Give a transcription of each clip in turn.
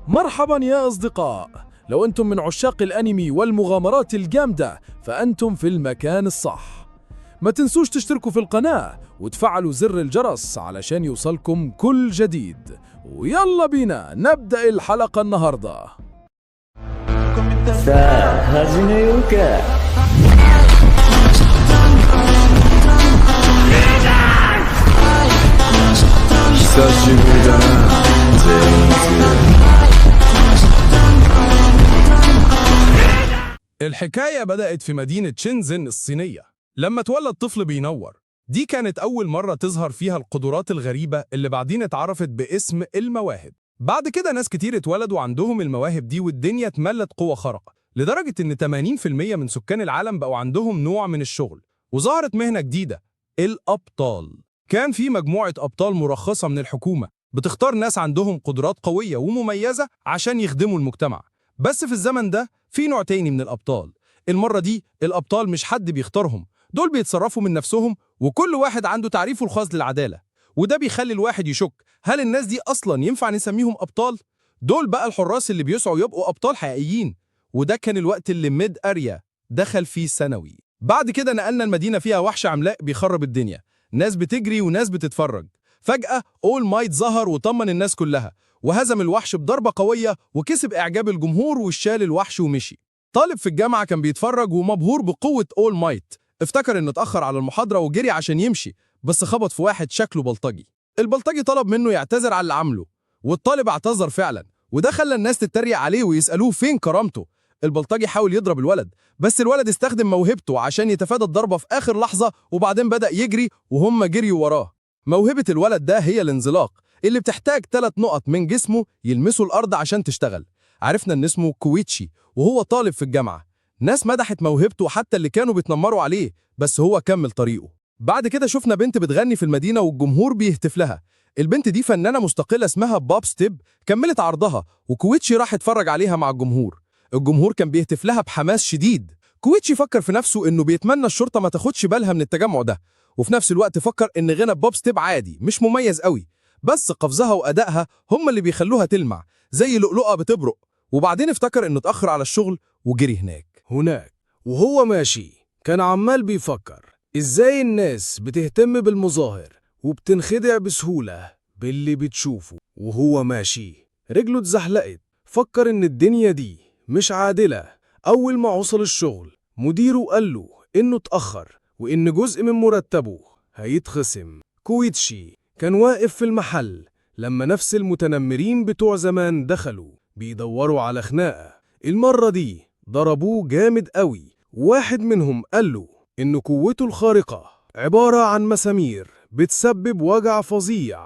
مرحبا يا أصدقاء، لو أنتم من عشاق الأنمي والمغامرات الجامدة فأنتم في المكان الصح. ما تنسوش تشتركوا في القناة وتفعلوا زر الجرس علشان يوصلكم كل جديد. ويلا بينا نبدأ الحلقة النهاردة. さあ始めようか。久しぶりだな、全員。 الحكاية بدأت في مدينة شنزن الصينية لما اتولد طفل بينور. دي كانت أول مرة تظهر فيها القدرات الغريبة اللي بعدين اتعرفت باسم المواهب. بعد كده ناس كتير اتولدوا عندهم المواهب دي والدنيا اتملت قوة خارقة، لدرجة إن 80% من سكان العالم بقوا عندهم نوع من الشغل. وظهرت مهنة جديدة، الأبطال. كان في مجموعة أبطال مرخصة من الحكومة بتختار ناس عندهم قدرات قوية ومميزة عشان يخدموا المجتمع. بس في الزمن ده في نوع تاني من الأبطال. المرة دي الأبطال مش حد بيختارهم، دول بيتصرفوا من نفسهم، وكل واحد عنده تعريفه الخاص للعدالة. وده بيخلي الواحد يشك، هل الناس دي أصلا ينفع نسميهم أبطال؟ دول بقى الحراس اللي بيسعوا يبقوا أبطال حقيقيين. وده كان الوقت اللي ميد أريا دخل فيه ثانوي. بعد كده نقلنا المدينة فيها وحش عملاق بيخرب الدنيا، ناس بتجري وناس بتتفرج. فجأة أول مايت ظهر وطمن الناس كلها، وهزم الوحش بضربة قوية وكسب إعجاب الجمهور وشال الوحش ومشي. طالب في الجامعة كان بيتفرج ومبهور بقوة أول مايت، افتكر إنه اتأخر على المحاضرة وجري عشان يمشي، بس خبط في واحد شكله بلطجي. البلطجي طلب منه يعتذر على اللي عمله، والطالب اعتذر فعلا، وده خلى الناس تتريق عليه ويسألوه فين كرامته. البلطجي حاول يضرب الولد، بس الولد استخدم موهبته عشان يتفادى الضربة في آخر لحظة، وبعدين بدأ يجري وهم جريوا وراه. موهبة الولد ده هي الانزلاق، اللي بتحتاج 3 نقط من جسمه يلمسوا الأرض عشان تشتغل. عرفنا إن اسمه كويتشي وهو طالب في الجامعة. ناس مدحت موهبته حتى اللي كانوا بيتنمروا عليه، بس هو كمل طريقه. بعد كده شفنا بنت بتغني في المدينة والجمهور بيهتف لها. البنت دي فنانة مستقلة اسمها بوب ستيب، كملت عرضها وكويتشي راح اتفرج عليها مع الجمهور. الجمهور كان بيهتف لها بحماس شديد. كويتشي فكر في نفسه إنه بيتمنى الشرطة ما تاخدش بالها من التجمع ده، وفي نفس الوقت فكر إن غنى بوب ستيب عادي مش مميز قوي، بس قفزها وأدائها هم اللي بيخلوها تلمع زي لؤلؤة بتبرق. وبعدين افتكر إنه اتأخر على الشغل وجري هناك. هناك وهو ماشي كان عمال بيفكر ازاي الناس بتهتم بالمظاهر وبتنخدع بسهولة باللي بتشوفه. وهو ماشي رجله اتزحلقت، فكر ان الدنيا دي مش عادلة. أول ما وصل الشغل مديره قال له إنه اتأخر وإن جزء من مرتبه هيتخصم. كويتشي كان واقف في المحل لما نفس المتنمرين بتوع زمان دخلوا بيدوروا على خناقة. المرة دي ضربوه جامد قوي. واحد منهم قال له إن قوته الخارقة عبارة عن مسامير بتسبب وجع فظيع.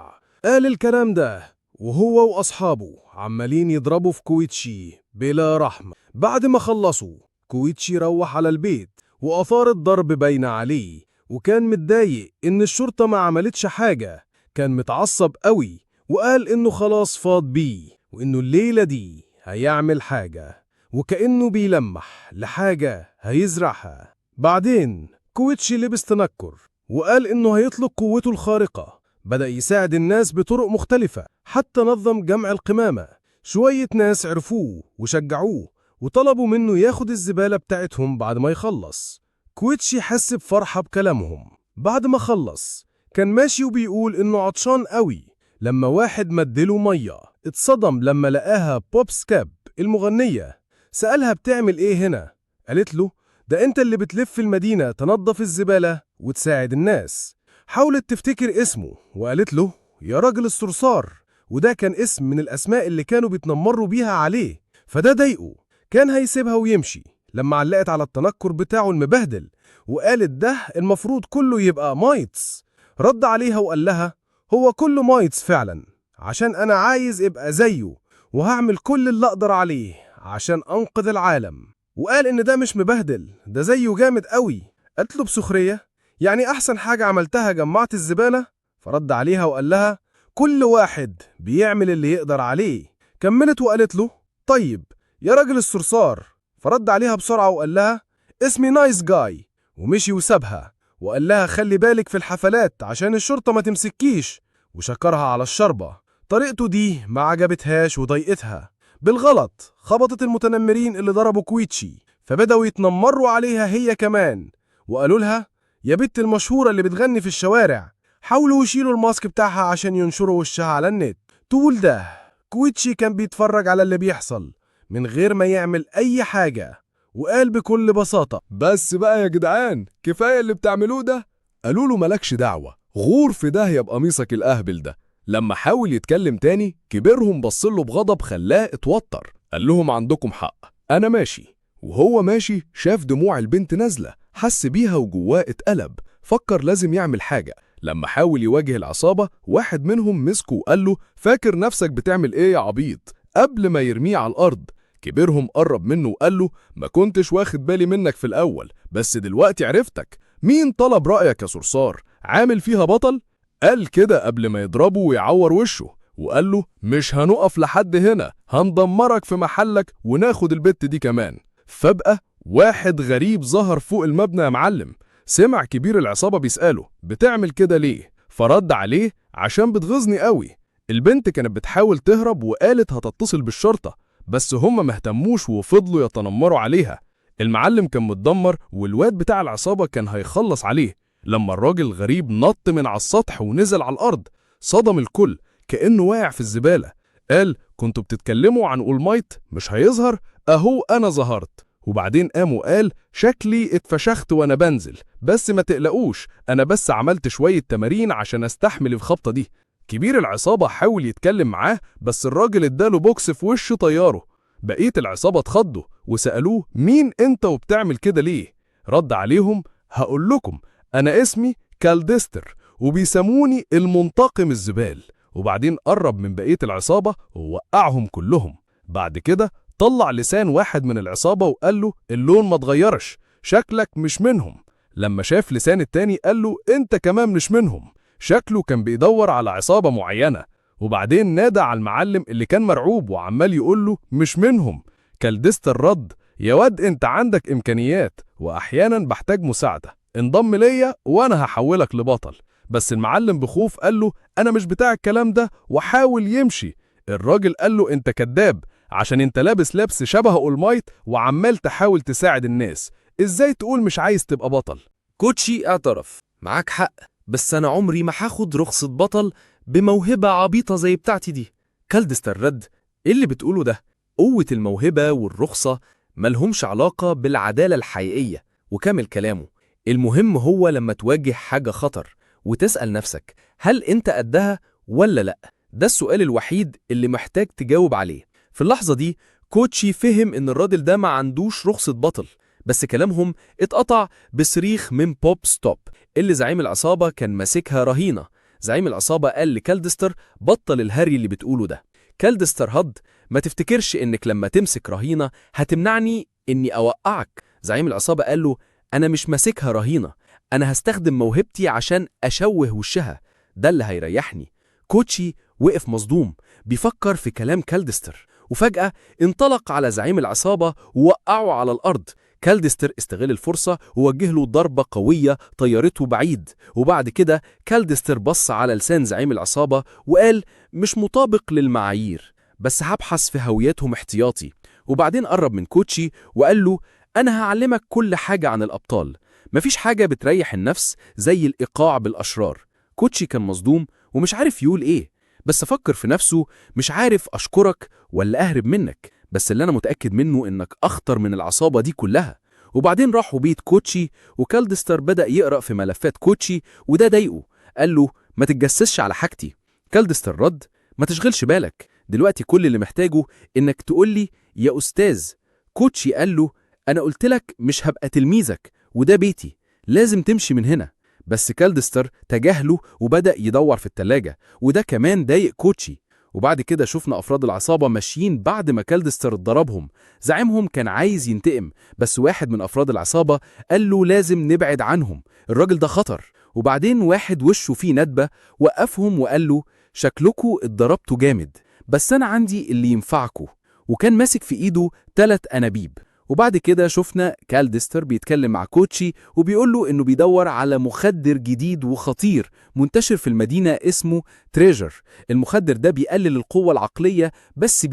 قال الكلام ده وهو وأصحابه عمالين يضربوا في كويتشي بلا رحمة. بعد ما خلصوا كويتشي روح على البيت وآثار الضرب باينة عليه، وكان متضايق إن الشرطة ما عملتش حاجة. كان متعصب قوي وقال إنه خلاص فاض بيه وإنه الليلة دي هيعمل حاجة، وكأنه بيلمح لحاجة هيزرعها. بعدين كويتشي لبس تنكر وقال إنه هيطلق قوته الخارقة. بدأ يساعد الناس بطرق مختلفة، حتى نظم جمع القمامة. شوية ناس عرفوه وشجعوه وطلبوا منه ياخد الزبالة بتاعتهم بعد ما يخلص. كويتشي حس بفرحة بكلامهم. بعد ما خلص كان ماشي وبيقول إنه عطشان قوي لما واحد مدله مية. اتصدم لما لقاها بوب سكاب المغنية. سألها بتعمل إيه هنا؟ قالت له ده أنت اللي بتلف المدينة تنظف الزبالة وتساعد الناس. حاولت تفتكر اسمه وقالت له يا راجل الصرصار، وده كان اسم من الأسماء اللي كانوا بيتنمروا بيها عليه، فده ضايقه. كان هيسيبها ويمشي لما علقت على التنكر بتاعه المبهدل وقالت ده المفروض كله يبقى مايتس. رد عليها وقال لها هو كله مايتس فعلا، عشان أنا عايز ابقى زيه وهعمل كل اللي أقدر عليه عشان أنقذ العالم. وقال إن ده مش مبهدل، ده زيه جامد قوي. قالت له بسخرية يعني أحسن حاجة عملتها جمعت الزبالة؟ فرد عليها وقال لها كل واحد بيعمل اللي يقدر عليه. كملت وقالت له طيب يا راجل الصرصار. فرد عليها بسرعة وقال لها اسمي نايس جاي، ومشي وسابها وقال لها خلي بالك في الحفلات عشان الشرطة ما تمسكيش، وشكرها على الشربة. طريقته دي ما عجبتهاش وضايقتها. بالغلط خبطت المتنمرين اللي ضربوا كويتشي، فبدأوا يتنمروا عليها هي كمان، وقالوا لها يا بنت المشهورة اللي بتغني في الشوارع. حاولوا يشيلوا ال mask بتاعها عشان ينشروا وشها على النت. طول ده كويتشي كان بيتفرج على اللي بيحصل من غير ما يعمل أي حاجة، وقال بكل بساطة: بس بقى يا جدعان، كفاية اللي بتعملوه ده. قالوا له مالكش دعوة، غور في داهية بقميصك الأهبل ده. لما حاول يتكلم تاني كبيرهم بصله بغضب خلاه اتوتر، قال لهم عندكم حق، أنا ماشي. وهو ماشي شاف دموع البنت نازلة، حس بيها وجواه اتقلب، فكر لازم يعمل حاجة. لما حاول يواجه العصابة واحد منهم مسكه وقال له فاكر نفسك بتعمل ايه يا عبيط، قبل ما يرميه على الأرض. كبيرهم قرب منه وقال له ما كنتش واخد بالي منك في الأول، بس دلوقتي عرفتك. مين طلب رأيك يا صرصار؟ عامل فيها بطل؟ قال كده قبل ما يضربه ويعور وشه، وقال له مش هنقف لحد هنا، هندمرك في محلك وناخد البت دي كمان. فبقى واحد غريب ظهر فوق المبنى يا معلم. سمع كبير العصابة بيسأله بتعمل كده ليه؟ فرد عليه عشان بتغيظني قوي. البنت كانت بتحاول تهرب وقالت هتتصل بالشرطة، بس هم مهتموش وفضلوا يتنمروا عليها. المعلم كان متدمر والواد بتاع العصابة كان هيخلص عليه. لما الراجل الغريب نط من على السطح ونزل على الأرض صدم الكل كأنه واقع في الزبالة. قال كنتوا بتتكلموا عن أول مايت مش هيظهر، أهو أنا ظهرت. وبعدين قام وقال شكلي اتفشخت وأنا بنزل، بس ما تقلقوش، أنا بس عملت شوية تمارين عشان أستحمل الخبطة دي. كبير العصابة حاول يتكلم معاه بس الراجل اداله بوكس في وش طياره. بقية العصابة اتخضوا وسألوه مين انت وبتعمل كده ليه؟ رد عليهم هقول لكم، أنا اسمي كالدستر وبيسموني المنتقم الزبال. وبعدين قرب من بقية العصابة ووقعهم كلهم. بعد كده طلع لسان واحد من العصابة وقال له اللون ما اتغيرش، شكلك مش منهم. لما شاف لسان التاني قال له انت كمان مش منهم، شكله كان بيدور على عصابة معينة. وبعدين نادى على المعلم اللي كان مرعوب وعمال يقول له مش منهم. كالدستر رد يا واد انت عندك إمكانيات وأحيانا بحتاج مساعدة، انضم ليا وأنا هحولك لبطل. بس المعلم بخوف قال له أنا مش بتاع الكلام ده، وحاول يمشي. الراجل قال له انت كذاب، عشان انت لابس لبس شبه أول مايت وعمال تحاول تساعد الناس، ازاي تقول مش عايز تبقى بطل؟ كوتشي اعترف معاك حق، بس أنا عمري ما هاخد رخصة بطل بموهبة عبيطة زي بتاعتي دي. كالدستر رد إيه اللي بتقوله ده؟ قوة الموهبة والرخصة ملهمش علاقة بالعدالة الحقيقية. وكمل كلامه المهم هو لما تواجه حاجة خطر وتسأل نفسك هل أنت قدها ولا لأ؟ ده السؤال الوحيد اللي محتاج تجاوب عليه. في اللحظة دي كوتشي فهم إن الراجل ده ما عندوش رخصة بطل، بس كلامهم اتقطع بصريخ من بوب ستوب اللي زعيم العصابة كان ماسكها رهينة. زعيم العصابة قال لكالدستر بطل الهري اللي بتقوله ده. كالدستر هد ما تفتكرش إنك لما تمسك رهينة هتمنعني إني أوقعك. زعيم العصابة قال له أنا مش ماسكها رهينة، أنا هستخدم موهبتي عشان أشوه وشها، ده اللي هيريحني. كوتشي وقف مصدوم بيفكر في كلام كالدستر، وفجأة انطلق على زعيم العصابة ووقعه على الأرض. كالدستر استغل الفرصة ووجه له ضربة قوية طيرته بعيد. وبعد كده كالدستر بص على لسان زعيم العصابة وقال مش مطابق للمعايير، بس هبحث في هويتهم احتياطي. وبعدين قرب من كوتشي وقال له أنا هعلمك كل حاجة عن الأبطال، مفيش حاجة بتريح النفس زي الإيقاع بالأشرار. كوتشي كان مصدوم ومش عارف يقول إيه، بس فكر في نفسه مش عارف أشكرك ولا أهرب منك، بس اللي أنا متأكد منه إنك أخطر من العصابة دي كلها. وبعدين راحوا بيت كوتشي وكالدستر بدأ يقرأ في ملفات كوتشي وده ضايقه، قال له ما تتجسسش على حاجتي. كالدستر رد ما تشغلش بالك، دلوقتي كل اللي محتاجه إنك تقول لي يا أستاذ. كوتشي قال له أنا قلت لك مش هبقى تلميذك وده بيتي، لازم تمشي من هنا. بس كالدستر تجاهله وبدأ يدور في التلاجة، وده كمان ضايق كوتشي. وبعد كده شفنا أفراد العصابة ماشيين بعد ما كالدستر ضربهم. زعيمهم كان عايز ينتقم، بس واحد من أفراد العصابة قال له لازم نبعد عنهم، الراجل ده خطر. وبعدين واحد وشه فيه ندبة وقفهم وقال له شكلكوا اتضربتوا جامد، بس أنا عندي اللي ينفعكوا. وكان ماسك في إيده 3 أنابيب. وبعد كده شفنا كالدستر بيتكلم مع كوتشي وبيقول له إنه بيدور على مخدر جديد وخطير منتشر في المدينة اسمه تريجر. المخدر ده بيقلل القوة العقلية بس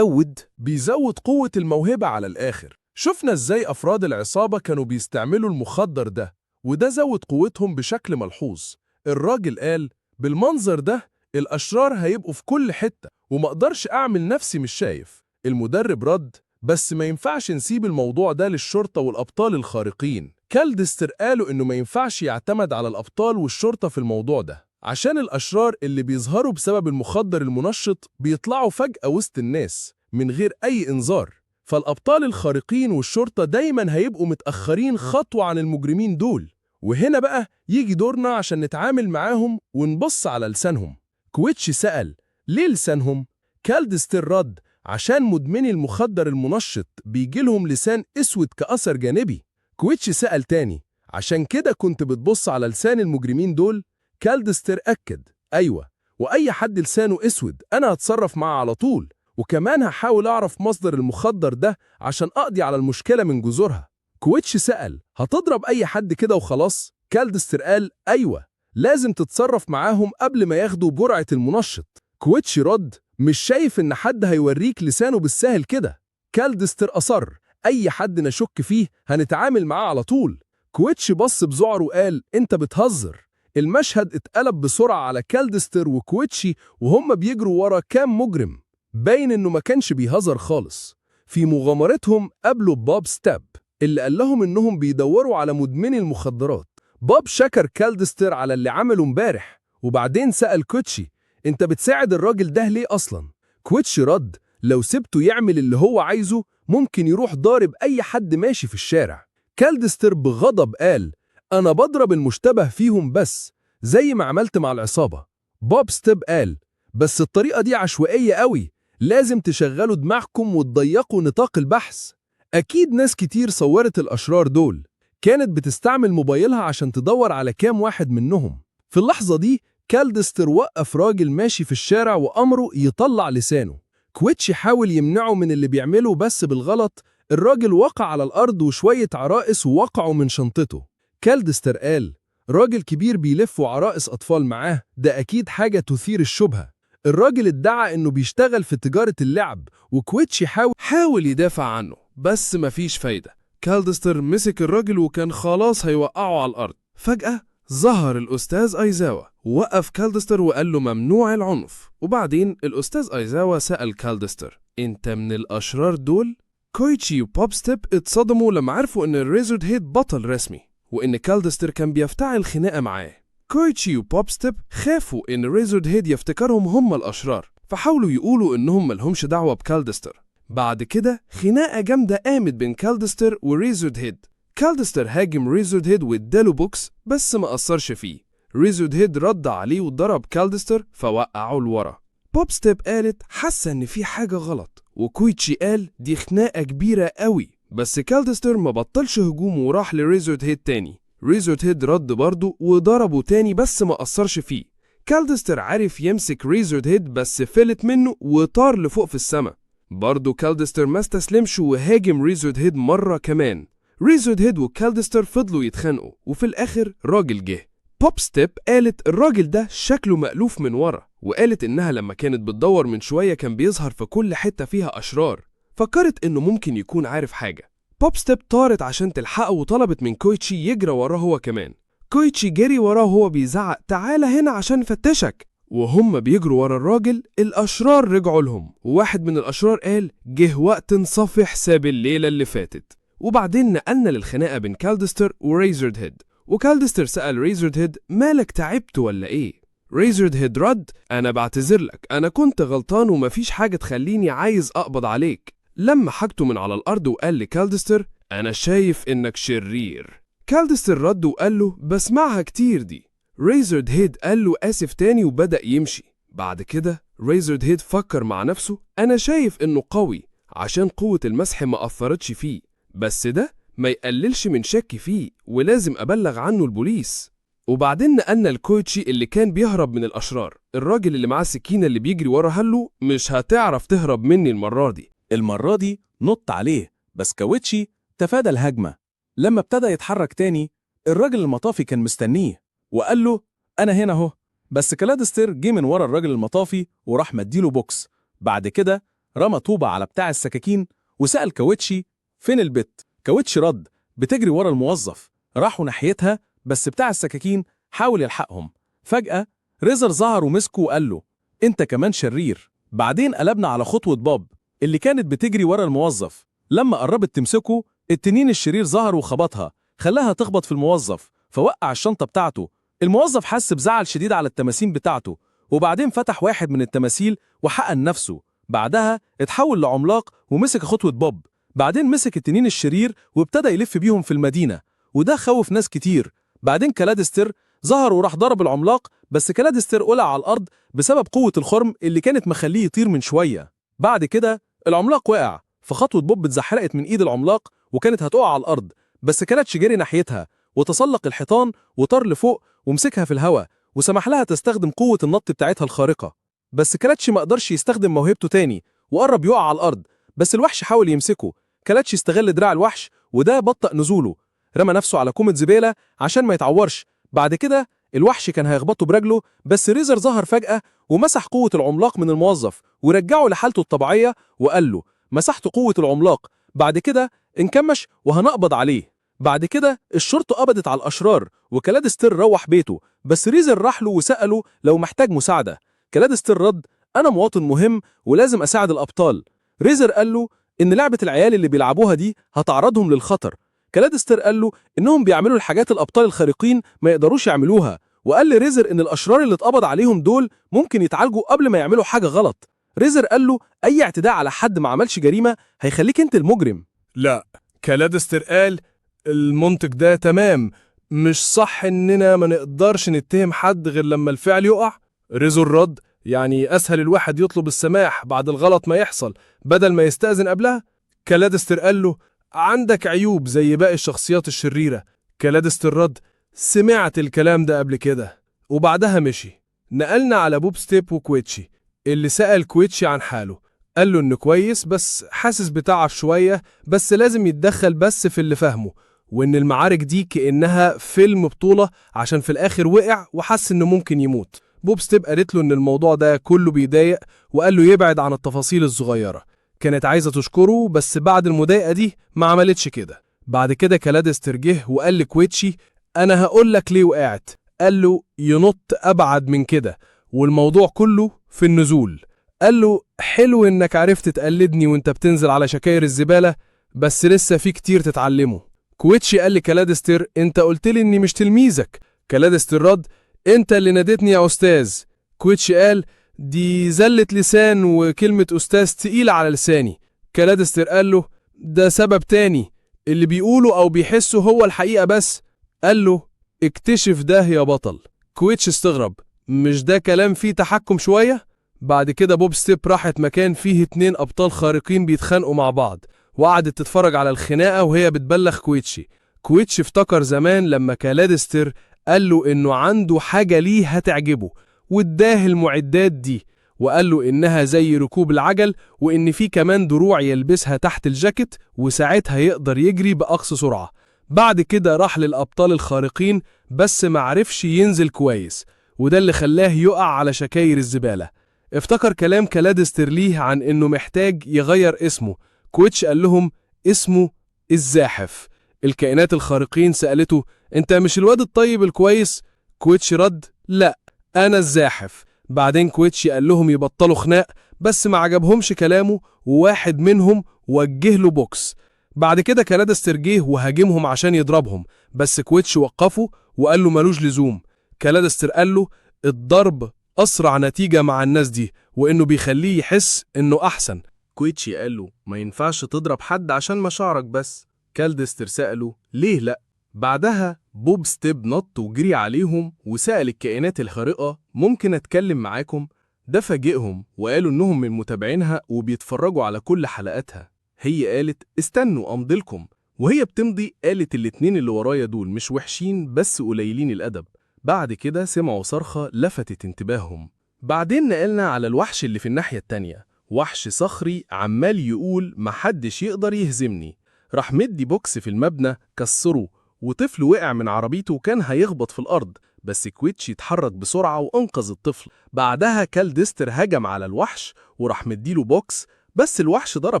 بيزود قوة الموهبة على الآخر. شفنا إزاي أفراد العصابة كانوا بيستعملوا المخدر ده، وده زود قوتهم بشكل ملحوظ. الراجل قال بالمنظر ده الأشرار هيبقوا في كل حتة ومقدرش أعمل نفسي مش شايف. المدرب رد بس ما ينفعش نسيب الموضوع ده للشرطة والأبطال الخارقين. كالدستر قالوا إنه ما ينفعش يعتمد على الأبطال والشرطة في الموضوع ده، عشان الأشرار اللي بيظهروا بسبب المخدر المنشط بيطلعوا فجأة وسط الناس من غير أي إنذار، فالأبطال الخارقين والشرطة دايما هيبقوا متأخرين خطوة عن المجرمين دول. وهنا بقى يجي دورنا عشان نتعامل معاهم ونبص على لسانهم. كويتشي سأل ليه لسانهم؟ كالدستر رد عشان مدمني المخدر المنشط بيجيلهم لسان أسود كأثر جانبي. كويتشي سأل تاني عشان كده كنت بتبص على لسان المجرمين دول؟ كالدستر أكد أيوة، وأي حد لسانه أسود أنا هتصرف معاه على طول، وكمان هحاول أعرف مصدر المخدر ده عشان أقضي على المشكلة من جذورها. كويتشي سأل هتضرب أي حد كده وخلاص؟ كالدستر قال أيوة، لازم تتصرف معاهم قبل ما ياخدوا جرعة المنشط. كويتشي رد مش شايف إن حد هيوريك لسانه بالسهل كده. كالدستر أصر أي حد نشك فيه هنتعامل معاه على طول. كويتشي بص بذعر وقال أنت بتهزر. المشهد اتقلب بسرعة على كالدستر وكويتشي وهم بيجروا ورا كام مجرم، باين إنه ما كانش بيهزر خالص. في مغامرتهم قابلوا بوب ستاب اللي قال لهم إنهم بيدوروا على مدمني المخدرات. بوب شكر كالدستر على اللي عمله امبارح، وبعدين سأل كوتشي أنت بتساعد الراجل ده ليه أصلاً؟ كويتشي رد لو سبته يعمل اللي هو عايزه ممكن يروح ضارب أي حد ماشي في الشارع. كالدستر بغضب قال أنا بضرب المشتبه فيهم بس زي ما عملت مع العصابة. بوب ستيب قال بس الطريقة دي عشوائية قوي، لازم تشغلوا دماغكم وتضيقوا نطاق البحث. أكيد ناس كتير صورت الأشرار دول، كانت بتستعمل موبايلها عشان تدور على كام واحد منهم. في اللحظة دي كالدستر وقف راجل ماشي في الشارع وأمره يطلع لسانه. كويتشي حاول يمنعه من اللي بيعمله بس بالغلط الراجل وقع على الأرض وشوية عرائس وقعوا من شنطته. كالدستر قال راجل كبير بيلف وعرائس أطفال معاه، ده أكيد حاجة تثير الشبهة. الراجل ادعى إنه بيشتغل في تجارة اللعب، وكويتشي حاول يدافع عنه بس مفيش فايدة. كالدستر مسك الراجل وكان خلاص هيوقعه على الأرض. فجأة ظهر الأستاذ أيزاوا، وقف كالدستر وقال له ممنوع العنف. وبعدين الأستاذ أيزاوا سأل كالدستر أنت من الأشرار دول؟ كويتشي وبوب ستيب اتصدموا لما عرفوا إن الريزرد هيد بطل رسمي وإن كالدستر كان بيفتعل خناقة معاه. كويتشي وبوب ستيب خافوا إن ريزرد هيد يفتكرهم هم الأشرار، فحاولوا يقولوا إنهم ملهمش دعوة بكالدستر. بعد كده خناقة جامدة قامت بين كالدستر وريزرد هيد. كالدستر هاجم ريزرد هيد واداله بوكس بس ما أثرش فيه. ريزرد هيد رد عليه وضرب كالدستر فوقعه لورا. بوب ستيب قالت حاسة إن في حاجة غلط، وكويتشي قال دي خناقة كبيرة قوي، بس كالدستر ما بطلش هجوم وراح لريزرد هيد تاني. ريزرد هيد رد برضه وضربه تاني بس ما أثرش فيه. كالدستر عرف يمسك ريزرد هيد بس فلت منه وطار لفوق في السما. برضه كالدستر ما استسلمش وهاجم ريزرد هيد مرة كمان. ريزرد هيد وكالدستر فضلوا يتخانقوا، وفي الآخر راجل جه. بوب ستيب قالت الراجل ده شكله مألوف من ورا، وقالت إنها لما كانت بتدور من شوية كان بيظهر في كل حتة فيها أشرار، فكرت إنه ممكن يكون عارف حاجة. بوب ستيب طارت عشان تلحقه وطلبت من كويتشي يجري وراه هو كمان. كويتشي جري وراه وهو بيزعق تعالى هنا عشان نفتشك. وهم بيجروا ورا الراجل الأشرار رجعوا لهم، وواحد من الأشرار قال جه وقت نصفي حساب الليلة اللي فاتت. وبعدين نقلنا للخناقة بين كالدستر وريزرد هيد، وكالدستر سأل ريزرد هيد مالك تعبت ولا إيه؟ ريزرد هيد رد أنا بعتذر لك، أنا كنت غلطان ومفيش حاجة تخليني عايز أقبض عليك. لما حاجته من على الأرض وقال لكالدستر أنا شايف إنك شرير. كالدستر رد وقال له بسمعها كتير دي. ريزرد هيد قال له آسف تاني وبدأ يمشي. بعد كده ريزرد هيد فكر مع نفسه أنا شايف إنه قوي عشان قوة المسح ما أثرتش فيه، بس ده ما يقللش من شكي فيه ولازم أبلغ عنه البوليس. وبعدين نقلنا الكويتشي اللي كان بيهرب من الأشرار، الراجل اللي معاه السكينة اللي بيجري ورا هلو مش هتعرف تهرب مني المرة دي. المرة دي نط عليه، بس كويتشي تفادى الهجمة. لما ابتدى يتحرك تاني، الراجل المطافي كان مستنيه وقال له أنا هنا أهو. بس كالادستر جه من ورا الراجل المطافي وراح مديله بوكس. بعد كده رمى طوبة على بتاع السكاكين وسأل كاوتشي فين البت؟ كاوتشي رد بتجري ورا الموظف. راحوا ناحيتها، بس بتاع السكاكين حاول يلحقهم. فجأة ريزر ظهر ومسكه وقال له انت كمان شرير. بعدين قلبنا على خطوة بوب اللي كانت بتجري ورا الموظف. لما قربت تمسكه، التنين الشرير ظهر وخبطها، خلاها تخبط في الموظف فوقع الشنطة بتاعته. الموظف حس بزعل شديد على التماثيل بتاعته، وبعدين فتح واحد من التماثيل وحقن نفسه. بعدها اتحول لعملاق ومسك خطوة بوب. بعدين مسك التنين الشرير وابتدى يلف بيهم في المدينة، وده خوف ناس كتير. بعدين كالادستر ظهر وراح ضرب العملاق، بس كالادستر قلع على الأرض بسبب قوة الخرم اللي كانت مخليه يطير من شوية. بعد كده العملاق وقع، فخطوة بوب اتزحلقت من إيد العملاق وكانت هتقع على الأرض، بس كلاتش جري ناحيتها وتسلق الحيطان وطار لفوق ومسكها في الهواء وسمح لها تستخدم قوة النط بتاعتها الخارقة. بس كلاتش ما قدرش يستخدم موهبته تاني وقرب يقع على الأرض، بس الوحش حاول يمسكه. كلاتش استغل دراع الوحش وده بطأ نزوله، رمى نفسه على كومة زبالة عشان ما يتعورش. بعد كده الوحش كان هيخبطه برجله، بس ريزر ظهر فجأة ومسح قوة العملاق من الموظف ورجعه لحالته الطبيعية وقال له مسحت قوة العملاق. بعد كده انكمش وهنقبض عليه. بعد كده الشرطة قبضت على الأشرار وكلادستر روح بيته، بس ريزر راح له وسأله لو محتاج مساعدة. كلادستر رد أنا مواطن مهم ولازم أساعد الأبطال. ريزر قال له إن لعبة العيال اللي بيلعبوها دي هتعرضهم للخطر. كلادستر قال له إنهم بيعملوا الحاجات الأبطال الخارقين ما يقدروش يعملوها، وقال لريزر إن الأشرار اللي اتقبض عليهم دول ممكن يتعالجوا قبل ما يعملوا حاجة غلط. ريزر قال له أي اعتداء على حد ما عملش جريمة هيخليك أنت المجرم. لا، كالادستر قال المنطق ده تمام، مش صح إننا ما نقدرش نتهم حد غير لما الفعل يقع. ريزور رد يعني أسهل الواحد يطلب السماح بعد الغلط ما يحصل بدل ما يستأذن قبلها. كالادستر قال له عندك عيوب زي باقي الشخصيات الشريرة. كالادستر رد سمعت الكلام ده قبل كده، وبعدها مشي. نقلنا على بوب ستيب وكويتشي اللي سأل كويتشي عن حاله، قال له إنه كويس بس حاسس بتعب شوية، بس لازم يتدخل بس في اللي فاهمه، وإن المعارك دي كأنها فيلم بطولة عشان في الآخر وقع وحس إنه ممكن يموت. بوب ستيب قالت له إن الموضوع ده كله بيضايق وقال له يبعد عن التفاصيل الصغيرة. كانت عايزة تشكره بس بعد المضايقة دي ما عملتش كده. بعد كده كالادستر جه وقال لكويتشي أنا هقول لك ليه وقعت. قال له ينط أبعد من كده والموضوع كله في النزول. قال له حلو إنك عرفت تقلدني وإنت بتنزل على شكاير الزبالة، بس لسه في كتير تتعلمه. كويتشي قال لكالادستر انت قلت لي اني مش تلميذك. كالادستر رد انت اللي ناديتني يا استاذ. كويتشي قال دي زلة لسان وكلمة استاذ تقيلة على لساني. كالادستر قال له ده سبب تاني، اللي بيقوله او بيحسه هو الحقيقة بس. قال له اكتشف ده يا بطل. كويتش استغرب، مش ده كلام فيه تحكم شوية؟ بعد كده بوب ستيب راحت مكان فيه 2 أبطال خارقين بيتخانقوا مع بعض، وقعدت تتفرج على الخناقة وهي بتبلغ كويتشي. كويتشي افتكر زمان لما كالادستر قال له إنه عنده حاجة ليه هتعجبه، واداه المعدات دي وقال له إنها زي ركوب العجل، وإن في كمان دروع يلبسها تحت الجاكيت وساعتها يقدر يجري بأقصى سرعة. بعد كده راح للأبطال الخارقين بس معرفش ينزل كويس، وده اللي خلاه يقع على شكاير الزبالة. افتكر كلام كالادستر ليه عن إنه محتاج يغير اسمه. كويتش قال لهم اسمه الزاحف. الكائنات الخارقين سألته انت مش الواد الطيب الكويس؟ كويتش رد لا أنا الزاحف. بعدين كويتشي قال لهم يبطلوا خناق، بس ما عجبهمش كلامه وواحد منهم وجه له بوكس. بعد كده كالادستر جه وهاجمهم عشان يضربهم، بس كويتش وقفه وقال له ملوش لزوم. كالادستر قال له الضرب أسرع نتيجة مع الناس دي، وإنه بيخليه يحس إنه أحسن. كويتشي قال له ما ينفعش تضرب حد عشان مشاعرك بس. كالدستر سأله ليه لأ؟ بعدها بوب ستيب نط وجري عليهم وسأل الكائنات الخارقة ممكن أتكلم معاكم؟ ده فاجئهم وقالوا إنهم من متابعينها وبيتفرجوا على كل حلقاتها. هي قالت استنوا أمضيلكم، وهي بتمضي قالت الاتنين اللي ورايا دول مش وحشين بس قليلين الأدب. بعد كده سمعوا صرخة لفتت انتباههم. بعدين نقلنا على الوحش اللي في الناحية التانية، وحش صخري عمال يقول محدش يقدر يهزمني. راح مدي بوكس في المبنى كسره، وطفل وقع من عربيته وكان هيخبط في الأرض، بس كويتشي اتحرك بسرعة وأنقذ الطفل. بعدها كالدستر هجم على الوحش وراح مديله بوكس، بس الوحش ضرب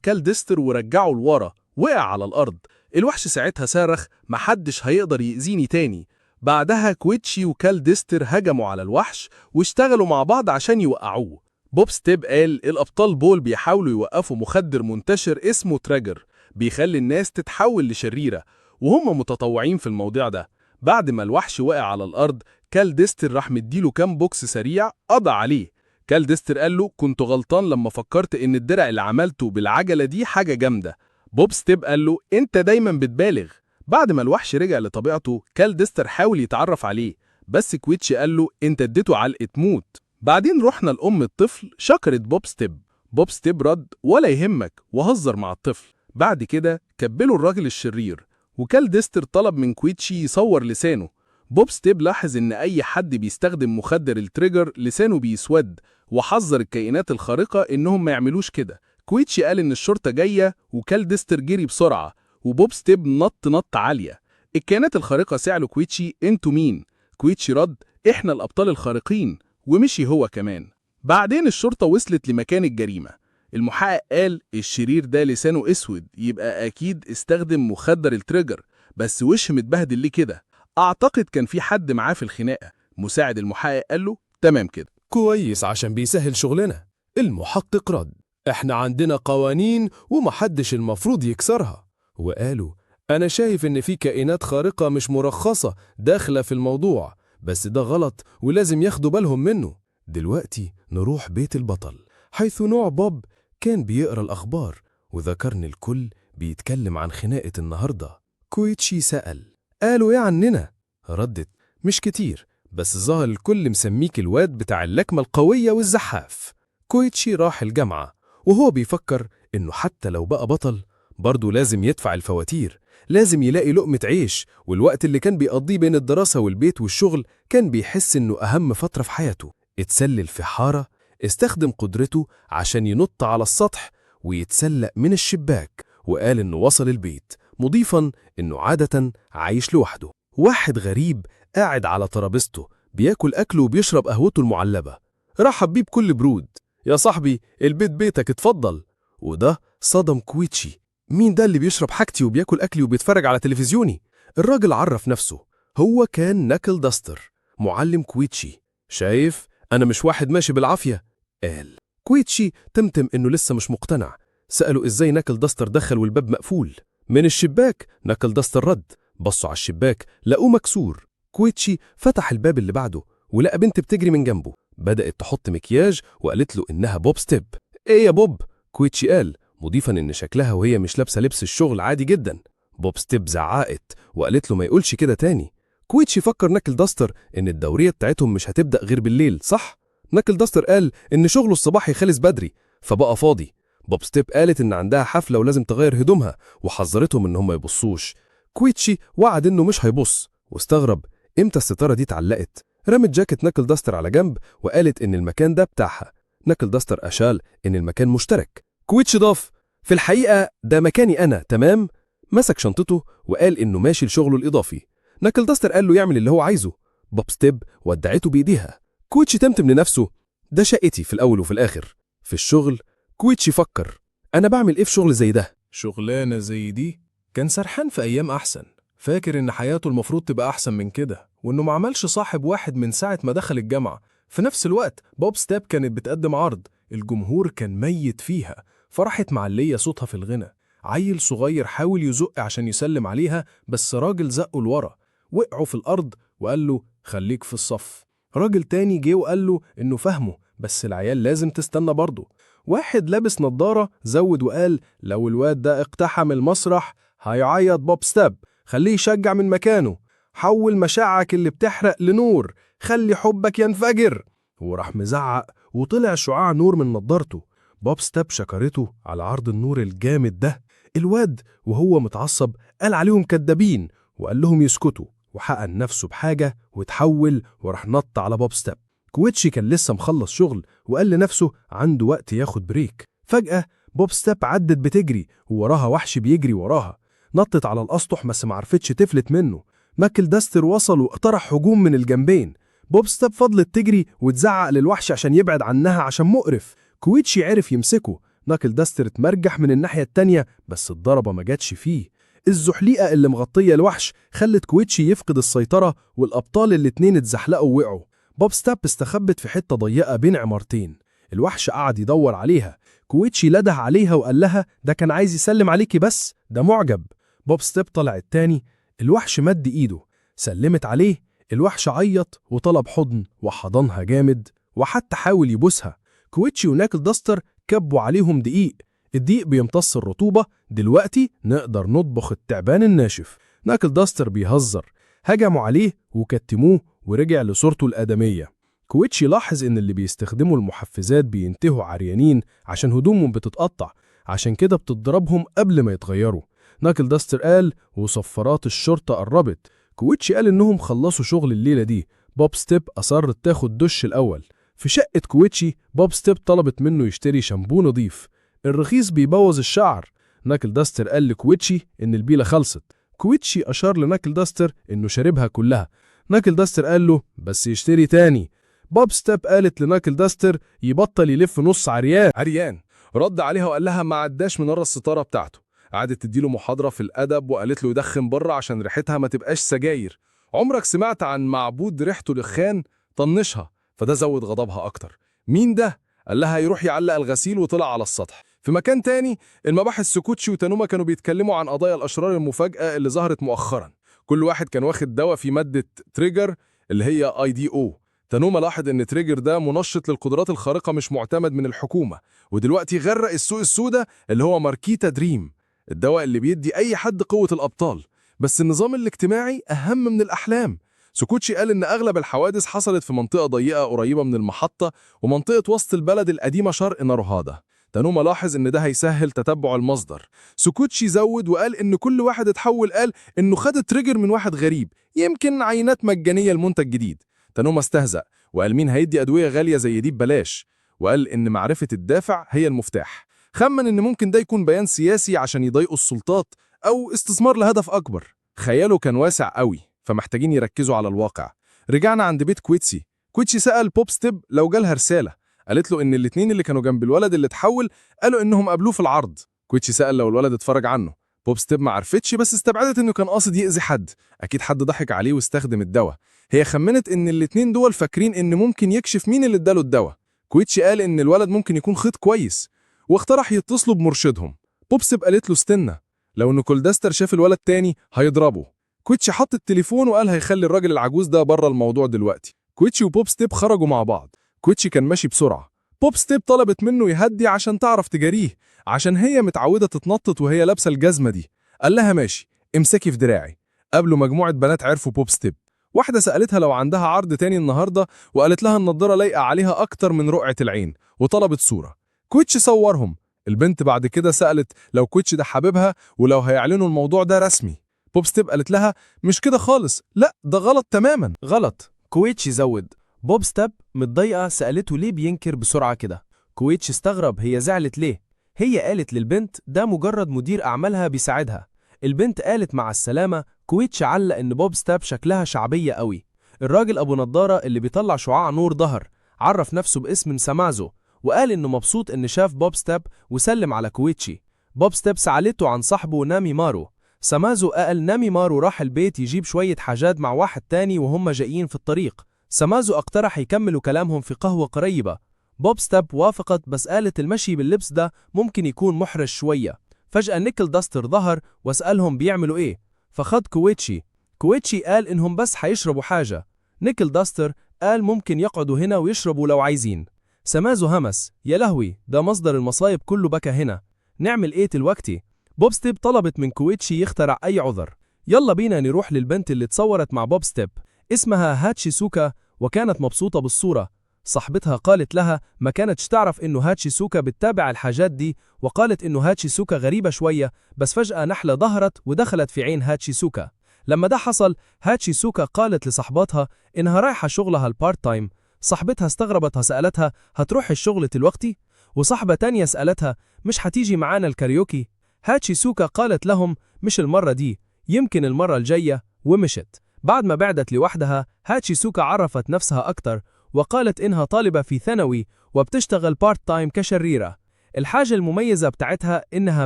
كالدستر ورجعه لورا، وقع على الأرض. الوحش ساعتها صرخ محدش هيقدر يأذيني تاني. بعدها كويتشي وكالدستر هجموا على الوحش واشتغلوا مع بعض عشان يوقعوه. بوب ستيب قال الأبطال بول بيحاولوا يوقفوا مخدر منتشر اسمه تراجر بيخلي الناس تتحول لشريرة، وهم متطوعين في الموضوع ده. بعد ما الوحش وقع على الأرض كالدستر راح مديله كام بوكس سريع قضى عليه. كالدستر قال له كنت غلطان لما فكرت إن الدرع اللي عملته بالعجلة دي حاجة جامدة. بوب ستيب قال له أنت دايما بتبالغ. بعد ما الوحش رجع لطبيعته كالدستر حاول يتعرف عليه، بس كويتشي قال له أنت اديته علقة موت. بعدين رحنا لأم الطفل شكرت بوب ستيب. بوب ستيب رد ولا يهمك وهزر مع الطفل. بعد كده كبلوا الراجل الشرير، وكالدستر طلب من كويتشي يصور لسانه. بوب ستيب لاحظ إن أي حد بيستخدم مخدر التريجر لسانه بيسود، وحذر الكائنات الخارقة إنهم ما يعملوش كده. كويتشي قال إن الشرطة جاية، وكالدستر جري بسرعة، وبوب ستيب نط نط عالية. الكائنات الخارقة سألوا كويتشي انتوا مين؟ كويتشي رد إحنا الأبطال الخارقين، ومشي هو كمان. بعدين الشرطة وصلت لمكان الجريمة. المحقق قال الشرير ده لسانه اسود، يبقى اكيد استخدم مخدر التريجر، بس وشه متبهدل ليه كده؟ اعتقد كان في حد معاه في الخناقة. مساعد المحقق قال له تمام كده، كويس عشان بيسهل شغلنا. المحقق رد احنا عندنا قوانين ومحدش المفروض يكسرها. وقالوا انا شايف ان في كائنات خارقة مش مرخصة داخلة في الموضوع، بس ده غلط ولازم ياخدوا بالهم منه. دلوقتي نروح بيت البطل، حيث نوع بوب كان بيقرأ الأخبار وذكرني الكل بيتكلم عن خناقة النهاردة. كويتشي سأل قالوا ايه عننا؟ ردت مش كتير، بس ظهر الكل مسميك الواد بتاع اللكمة القوية والزحاف. كويتشي راح الجامعة وهو بيفكر إنه حتى لو بقى بطل برضه لازم يدفع الفواتير، لازم يلاقي لقمة عيش. والوقت اللي كان بيقضيه بين الدراسة والبيت والشغل كان بيحس إنه أهم فترة في حياته. اتسلل في حارة، استخدم قدرته عشان ينط على السطح ويتسلق من الشباك، وقال إنه وصل البيت، مضيفاً إنه عادة عايش لوحده. واحد غريب قاعد على ترابيزته بياكل أكله وبيشرب قهوته المعلبة. رحب بيه بكل برود، يا صاحبي البيت بيتك اتفضل. وده صدم كويتشي، مين ده اللي بيشرب حاجتي وبياكل أكلي وبيتفرج على تلفزيوني؟ الراجل عرف نفسه، هو كان ناكل داستر معلم كويتشي. شايف أنا مش واحد ماشي بالعافية، قال. كويتشي تمتم إنه لسه مش مقتنع. سأله إزاي ناكل داستر دخل والباب مقفول؟ من الشباك، ناكل داستر رد. بصوا على الشباك لقوه مكسور. كويتشي فتح الباب اللي بعده ولقى بنت بتجري من جنبه، بدأت تحط مكياج وقالت له إنها بوب ستيب. إيه يا بوب؟ كويتشي قال، مضيفا إن شكلها وهي مش لابسة لبس الشغل عادي جدا. بوب ستيب زعقت وقالت له ما يقولش كده تاني. كويتشي فكر ناكل داستر إن الدورية بتاعتهم مش هتبدأ غير بالليل، صح؟ ناكل داستر قال إن شغله الصباحي خلص بدري فبقى فاضي. بوب ستيب قالت إن عندها حفلة ولازم تغير هدومها وحذرتهم إن هم يبصوش. كويتشي وعد إنه مش هيبص، واستغرب إمتى الستارة دي اتعلقت. رمت جاكيت ناكل داستر على جنب وقالت إن المكان ده بتاعها. ناكل داستر أشال إن المكان مشترك. كويتشي ضاف في الحقيقة ده مكاني أنا، تمام؟ مسك شنطته وقال إنه ماشي لشغله الإضافي. ناكل داستر قال له يعمل اللي هو عايزه. بوب ستيب ودعته بإيديها. كويتشي تمتم لنفسه ده شقتي في الأول وفي الآخر. في الشغل كويتشي فكر أنا بعمل إيه في شغل زي ده؟ شغلانة زي دي؟ كان سرحان في أيام أحسن، فاكر إن حياته المفروض تبقى أحسن من كده، وإنه ما عملش صاحب واحد من ساعة ما دخل الجامعة. في نفس الوقت بوب ستيب كانت بتقدم عرض، الجمهور كان ميت فيها، فرحت معلية صوتها في الغنى. عيل صغير حاول يزق عشان يسلم عليها، بس راجل زقه لورا، وقعوا في الأرض وقال له خليك في الصف. راجل تاني جه وقال له إنه فهمه، بس العيال لازم تستنى برضه. واحد لابس نظارة زود وقال لو الواد ده اقتحم المسرح هيعيط بوب ستيب، خليه يشجع من مكانه. حول مشاعرك اللي بتحرق لنور، خلي حبك ينفجر. وراح مزعق وطلع شعاع نور من نظارته. بوب ستيب شكرته على عرض النور الجامد ده. الواد وهو متعصب قال عليهم كدابين وقال لهم يسكتوا، وحقن نفسه بحاجة وتحول وراح نط على بوب ستيب. كويتشي كان لسه مخلص شغل وقال لنفسه عنده وقت ياخد break. فجأة بوب ستيب عدت بتجري ووراها وحش بيجري وراها. نطت على الأسطح بس معرفتش تفلت منه. ناكل داستر وصل واقترح هجوم من الجنبين. بوب ستيب فضلت تجري وتزعق للوحش عشان يبعد عنها عشان مقرف. كويتشي عرف يمسكه. ناكل داستر اتمرجح من الناحية التانية بس الضربة ما جاتش فيه. الزحليقة اللي مغطية الوحش خلت كويتشي يفقد السيطرة، والأبطال الاتنين اتزحلقوا ووقعوا. بوب ستيب استخبت في حتة ضيقة بين عمارتين. الوحش قعد يدور عليها. كويتشي لده عليها وقال لها ده كان عايز يسلم عليكي بس، ده معجب. بوب ستيب طلع التاني. الوحش مد ايده، سلمت عليه. الوحش عيط وطلب حضن وحضنها جامد، وحتى حاول يبوسها. كويتشي وناكل داستر كبوا عليهم دقيق. الدقيق بيمتص الرطوبة، دلوقتي نقدر نطبخ التعبان الناشف. ناكل داستر بيهزر. هجموا عليه وكتموه ورجع لصورته الآدمية. كويتشي لاحظ إن اللي بيستخدموا المحفزات بينتهوا عريانين عشان هدومهم بتتقطع، عشان كده بتضربهم قبل ما يتغيروا. ناكل داستر قال وصفارات الشرطة قربت. كويتشي قال إنهم خلصوا شغل الليلة دي. بوب ستيب أصرت تاخد دش الأول. في شقة كويتشي بوب ستيب طلبت منه يشتري شامبو نظيف، الرخيص بيبوظ الشعر. ناكل داستر قال لكويتشي إن البيلة خلصت. كويتشي أشار لناكل داستر إنه شاربها كلها. ناكل داستر قال له بس يشتري تاني. بوب ستيب قالت لناكل داستر يبطل يلف نص عريان. رد عليها وقال لها ما عداش من ورا الستارة بتاعته. قعدت تديله محاضرة في الأدب وقالت له يدخن بره عشان ريحتها ما تبقاش سجاير. عمرك سمعت عن معبود ريحته دخان؟ طنشها، فده زود غضبها أكتر. مين ده؟ قال لها يروح يعلق الغسيل وطلع على السطح. في مكان تاني المباحث سكوتشي وتانوما كانوا بيتكلموا عن قضايا الأشرار المفاجأة اللي ظهرت مؤخرا. كل واحد كان واخد دواء في مادة تريجر اللي هي IDO. تانوما لاحظ ان تريجر ده منشط للقدرات الخارقة مش معتمد من الحكومة، ودلوقتي غرق السوق السوداء اللي هو ماركيتا دريم، الدواء اللي بيدي أي حد قوة الأبطال. بس النظام الاجتماعي أهم من الأحلام. سكوتشي قال إن أغلب الحوادث حصلت في منطقة ضيقة قريبة من المحطة ومنطقة وسط البلد القديمة شرق ناروهادا. تانوما لاحظ إن ده هيسهل تتبع المصدر. سكوتشي زود وقال إن كل واحد اتحول قال إنه خد تريجر من واحد غريب، يمكن عينات مجانية لمنتج جديد. تانوما استهزأ وقال مين هيدي أدوية غالية زي دي ببلاش، وقال إن معرفة الدافع هي المفتاح. خمن إن ممكن ده يكون بيان سياسي عشان يضايقوا السلطات أو استثمار لهدف أكبر. خياله كان واسع قوي، فمحتاجين يركزوا على الواقع. رجعنا عند بيت كويتسي. كويتشي سأل بوب ستيب لو جالها رسالة. قالت له إن الاتنين اللي كانوا جنب الولد اللي اتحول قالوا إنهم قابلوه في العرض. كويتشي سأل لو الولد اتفرج عنه. بوب ستيب ما عرفتش، بس استبعدت إنه كان قاصد يأذي حد، أكيد حد ضحك عليه واستخدم الدواء. هي خمنت إن الاتنين دول فاكرين إن ممكن يكشف مين اللي اداله الدواء. كويتشي قال إن الولد ممكن يكون خيط كويس، واقترح يتصلوا بمرشدهم. بوب ستيب قالت له استنى، لو نيكول داستر شاف الولد تاني هيضربه. كويتشي حط التليفون وقال هيخلي الراجل العجوز ده بره الموضوع دلوقتي. كويتشي وبوب ستيب خرجوا مع بعض. كويتشي كان ماشي بسرعة. بوب ستيب طلبت منه يهدي عشان تعرف تجاريه، عشان هي متعودة تتنطط وهي لابسة الجزمة دي. قال لها ماشي، امسكي في دراعي. قابلوا مجموعة بنات عرفوا بوب ستيب. واحدة سألتها لو عندها عرض تاني النهاردة، وقالت لها النضارة لايقة عليها أكتر من رقعة العين، وطلبت صورة. كويتشي صورهم. البنت بعد كده سألت لو كويتشي ده حبيبها ولو هيعلنوا الموضوع ده رسمي. بوب ستيب قالت لها مش كده خالص، لا ده غلط تماما. غلط. كويتشي زود. بوب ستيب متضايقة سألته ليه بينكر بسرعة كده. كويتشي استغرب هي زعلت ليه. هي قالت للبنت ده مجرد مدير أعمالها بيساعدها. البنت قالت مع السلامة. كويتشي علق إن بوب ستيب شكلها شعبية قوي. الراجل أبو نضارة اللي بيطلع شعاع نور ظهر، عرف نفسه باسم سامازو، وقال إنه مبسوط إن شاف بوب ستيب وسلم على كويتشي. بوب ستيب سألته عن صاحبه نامي مارو. سامازو قال نامي مارو راح البيت يجيب شوية حاجات مع واحد تاني وهم جايين في الطريق. سامازو اقترح يكملوا كلامهم في قهوة قريبة. بوب ستيب وافقت بس قالت المشي باللبس ده ممكن يكون محرج شوية. فجأة نيكل داستر ظهر وسألهم بيعملوا ايه، فخد كويتشي. كويتشي قال انهم بس حيشربوا حاجة. نيكل داستر قال ممكن يقعدوا هنا ويشربوا لو عايزين. سامازو همس يا لهوي ده مصدر المصايب كله بكى هنا، نعمل ايه دلوقتي؟ بوب ستيب طلبت من كويتشي يخترع اي عذر. يلا بينا نروح للبنت اللي اتصورت مع بوب ستيب، اسمها هاتشي سوكا، وكانت مبسوطة بالصورة. صاحبتها قالت لها ما كانتش تعرف إنه هاتشي سوكا بتتابع الحاجات دي، وقالت إنه هاتشي سوكا غريبة شوية. بس فجأة نحلة ظهرت ودخلت في عين هاتشي سوكا. لما ده حصل هاتشي سوكا قالت لصاحباتها إنها رايحة شغلها ال part time. صاحبتها استغربت وسألتها هتروح الشغل دلوقتي؟ وصاحبة تانية سألتها مش هتيجي معانا الكاريوكي؟ هاتشي سوكا قالت لهم مش المرة دي، يمكن المرة الجاية، ومشت. بعد ما بعدت لوحدها، هاتشيسوكا عرفت نفسها أكتر وقالت إنها طالبة في ثانوي وبتشتغل part time كشريرة. الحاجة المميزة بتاعتها إنها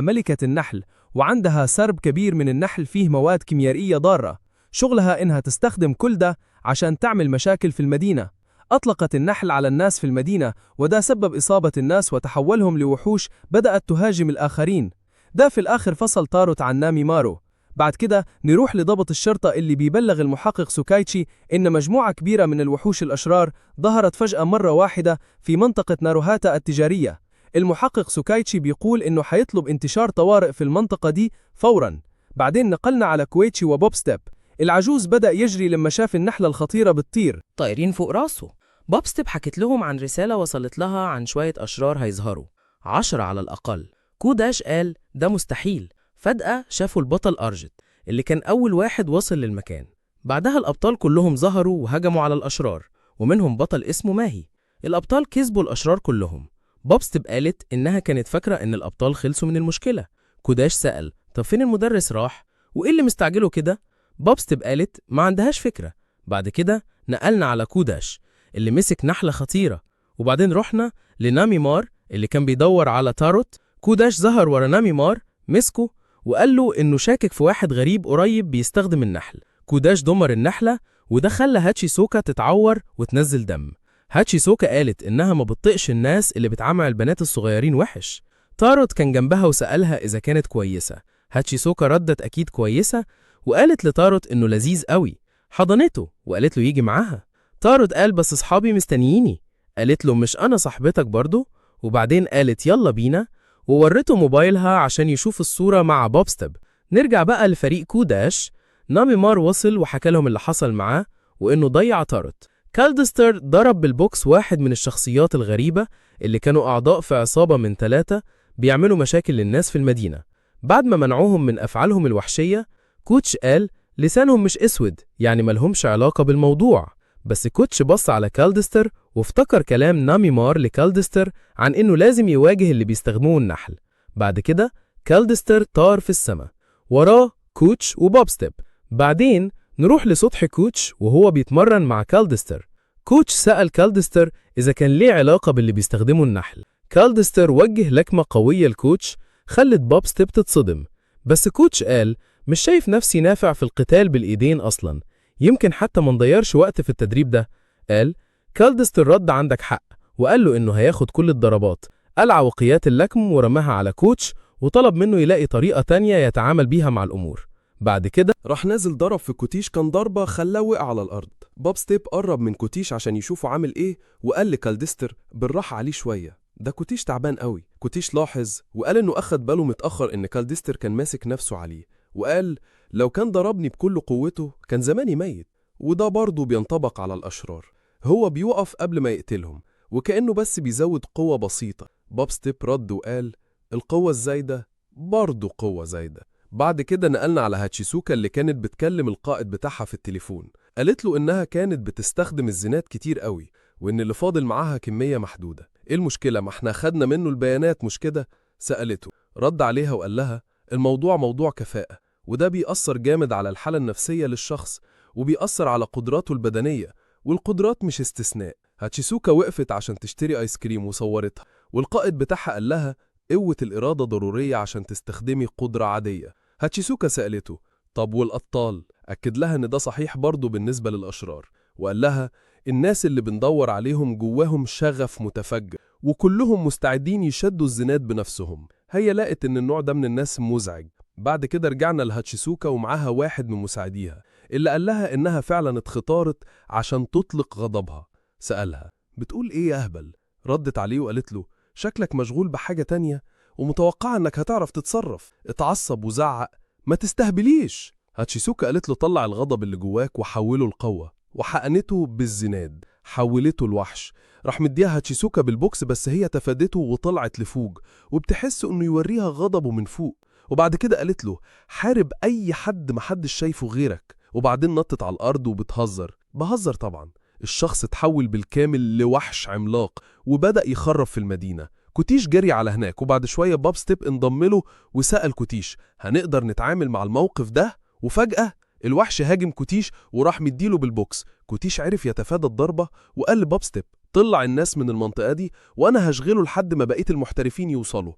ملكة النحل، وعندها سرب كبير من النحل فيه مواد كيميائية ضارة. شغلها إنها تستخدم كل ده عشان تعمل مشاكل في المدينة. أطلقت النحل على الناس في المدينة، وده سبب إصابة الناس وتحولهم لوحوش بدأت تهاجم الآخرين. ده في الآخر فصل تاروت عن نامي مارو. بعد كده نروح لضابط الشرطة اللي بيبلغ المحقق سوكايتشي إن مجموعة كبيرة من الوحوش الأشرار ظهرت فجأة مرة واحدة في منطقة ناروهاتا التجارية. المحقق سوكايتشي بيقول إنه حيطلب انتشار طوارئ في المنطقة دي فوراً. بعدين نقلنا على كويتشي وبوب ستيب. العجوز بدأ يجري لما شاف النحلة الخطيرة بتطير طايرين فوق راسه. بوب ستيب حكت لهم عن رسالة وصلت لها عن شوية أشرار هيظهروا، 10 على الأقل. كوداش قال ده مستحيل. فجأة شافوا البطل أرجت اللي كان أول واحد وصل للمكان. بعدها الأبطال كلهم ظهروا وهجموا على الأشرار، ومنهم بطل اسمه ماهي. الأبطال كسبوا الأشرار كلهم. بوب ستيب قالت إنها كانت فاكرة إن الأبطال خلصوا من المشكلة. كوداش سأل طب فين المدرس راح؟ وإيه اللي مستعجله كده؟ بوب ستيب قالت ما عندهاش فكرة. بعد كده نقلنا على كوداش اللي مسك نحلة خطيرة، وبعدين رحنا لنامي مار اللي كان بيدور على تاروت. كوداش ظهر ورا نامي مار، مسكه وقال له إنه شاكك في واحد غريب قريب بيستخدم النحل. كوداش دمر النحلة، وده خلى هاتشي سوكا تتعور وتنزل دم. هاتشي سوكا قالت إنها ما بتطيقش الناس اللي بتعامل البنات الصغيرين وحش. تاروت كان جنبها وسألها إذا كانت كويسة. هاتشي سوكا ردت أكيد كويسة، وقالت لتاروت إنه لذيذ قوي. حضنته وقالت له يجي معاها. تاروت قال بس أصحابي مستنييني. قالت له مش أنا صاحبتك برضو؟ وبعدين قالت يلا بينا، وورته موبايلها عشان يشوف الصورة مع بوب ستيب. نرجع بقى لفريق كوداش. نامي مار وصل وحكى لهم اللي حصل معاه وإنه ضيع تاروت. كالدستر ضرب بالبوكس واحد من الشخصيات الغريبة اللي كانوا أعضاء في عصابة من 3 بيعملوا مشاكل للناس في المدينة. بعد ما منعوهم من أفعالهم الوحشية، كوتش قال لسانهم مش أسود، يعني ملهمش علاقة بالموضوع. بس كوتش بص على كالدستر وافتكر كلام نامي مار لكالدستر عن إنه لازم يواجه اللي بيستخدموه النحل. بعد كده كالدستر طار في السماء، وراه كوتش وبوب ستيب. بعدين نروح لسطح كوتش وهو بيتمرن مع كالدستر. كوتش سأل كالدستر إذا كان ليه علاقة باللي بيستخدمه النحل. كالدستر وجه لكمة قوية لكوتش خلت بوب ستيب تتصدم. بس كوتش قال مش شايف نفسي نافع في القتال بالإيدين أصلا، يمكن حتى ما نضيعش وقت في التدريب ده. قال كالدستر رد عندك حق، وقال له إنه هياخد كل الضربات. قلع وقيات اللكم ورماها على كوتش وطلب منه يلاقي طريقة تانية يتعامل بيها مع الأمور. بعد كده راح نازل ضرب في كوتيش، كان ضربة خلاه وقع على الأرض. بوب ستيب قرب من كوتيش عشان يشوفه عامل إيه، وقال لكالدستر بالراحة عليه شوية، ده كوتيش تعبان قوي. كوتيش لاحظ وقال إنه أخد باله متأخر إن كالدستر كان ماسك نفسه عليه، وقال لو كان ضربني بكل قوته كان زماني ميت. وده برضه بينطبق على الأشرار، هو بيوقف قبل ما يقتلهم وكأنه بس بيزود قوة بسيطة. بوب ستيب رد وقال القوة الزايدة برضه قوة زايدة. بعد كده نقلنا على هاتشيسوكا اللي كانت بتكلم القائد بتاعها في التليفون. قالت له إنها كانت بتستخدم الزنات كتير قوي، وإن اللي فاضل معاها كمية محدودة. إيه المشكلة؟ ما احنا خدنا منه البيانات مش كده؟ سألته. رد عليها وقال لها الموضوع موضوع كفاءة، وده بيأثر جامد على الحالة النفسية للشخص، وبيأثر على قدراته البدنية، والقدرات مش استثناء. هاتشيسوكا وقفت عشان تشتري آيس كريم وصورتها، والقائد بتاعها قال لها قوة الإرادة ضرورية عشان تستخدمي قدرة عادية. هاتشيسوكا سألته طب والأبطال؟ أكد لها إن ده صحيح برضه بالنسبة للأشرار، وقال لها الناس اللي بندور عليهم جواهم شغف متفجر، وكلهم مستعدين يشدوا الزناد بنفسهم. هي لقت إن النوع ده من الناس مزعج. بعد كده رجعنا لهاتشيسوكا ومعاها واحد من مساعديها اللي قال لها إنها فعلا اتختارت عشان تطلق غضبها. سألها بتقول إيه يا أهبل؟ ردت عليه وقالت له شكلك مشغول بحاجة تانية ومتوقعة إنك هتعرف تتصرف. اتعصب وزعق ما تستهبليش. هاتشيسوكا قالت له طلع الغضب اللي جواك وحوله لقوة، وحقنته بالزناد حولته الوحش. راح مديها هاتشيسوكا بالبوكس، بس هي تفادته وطلعت لفوق، وبتحس إنه يوريها غضبه من فوق. وبعد كده قالت له حارب أي حد محدش شايفه غيرك. وبعدين نطت على الأرض وبتهزر، بهزر طبعا. الشخص اتحول بالكامل لوحش عملاق وبدأ يخرب في المدينة. كوتيش جري على هناك، وبعد شوية باب ستيب انضم له وسأل كوتيش هنقدر نتعامل مع الموقف ده؟ وفجأة الوحش هاجم كوتيش وراح مديله بالبوكس. كوتيش عرف يتفادى الضربة وقال لباب ستيب طلع الناس من المنطقة دي وأنا هشغله لحد ما بقية المحترفين يوصلوا.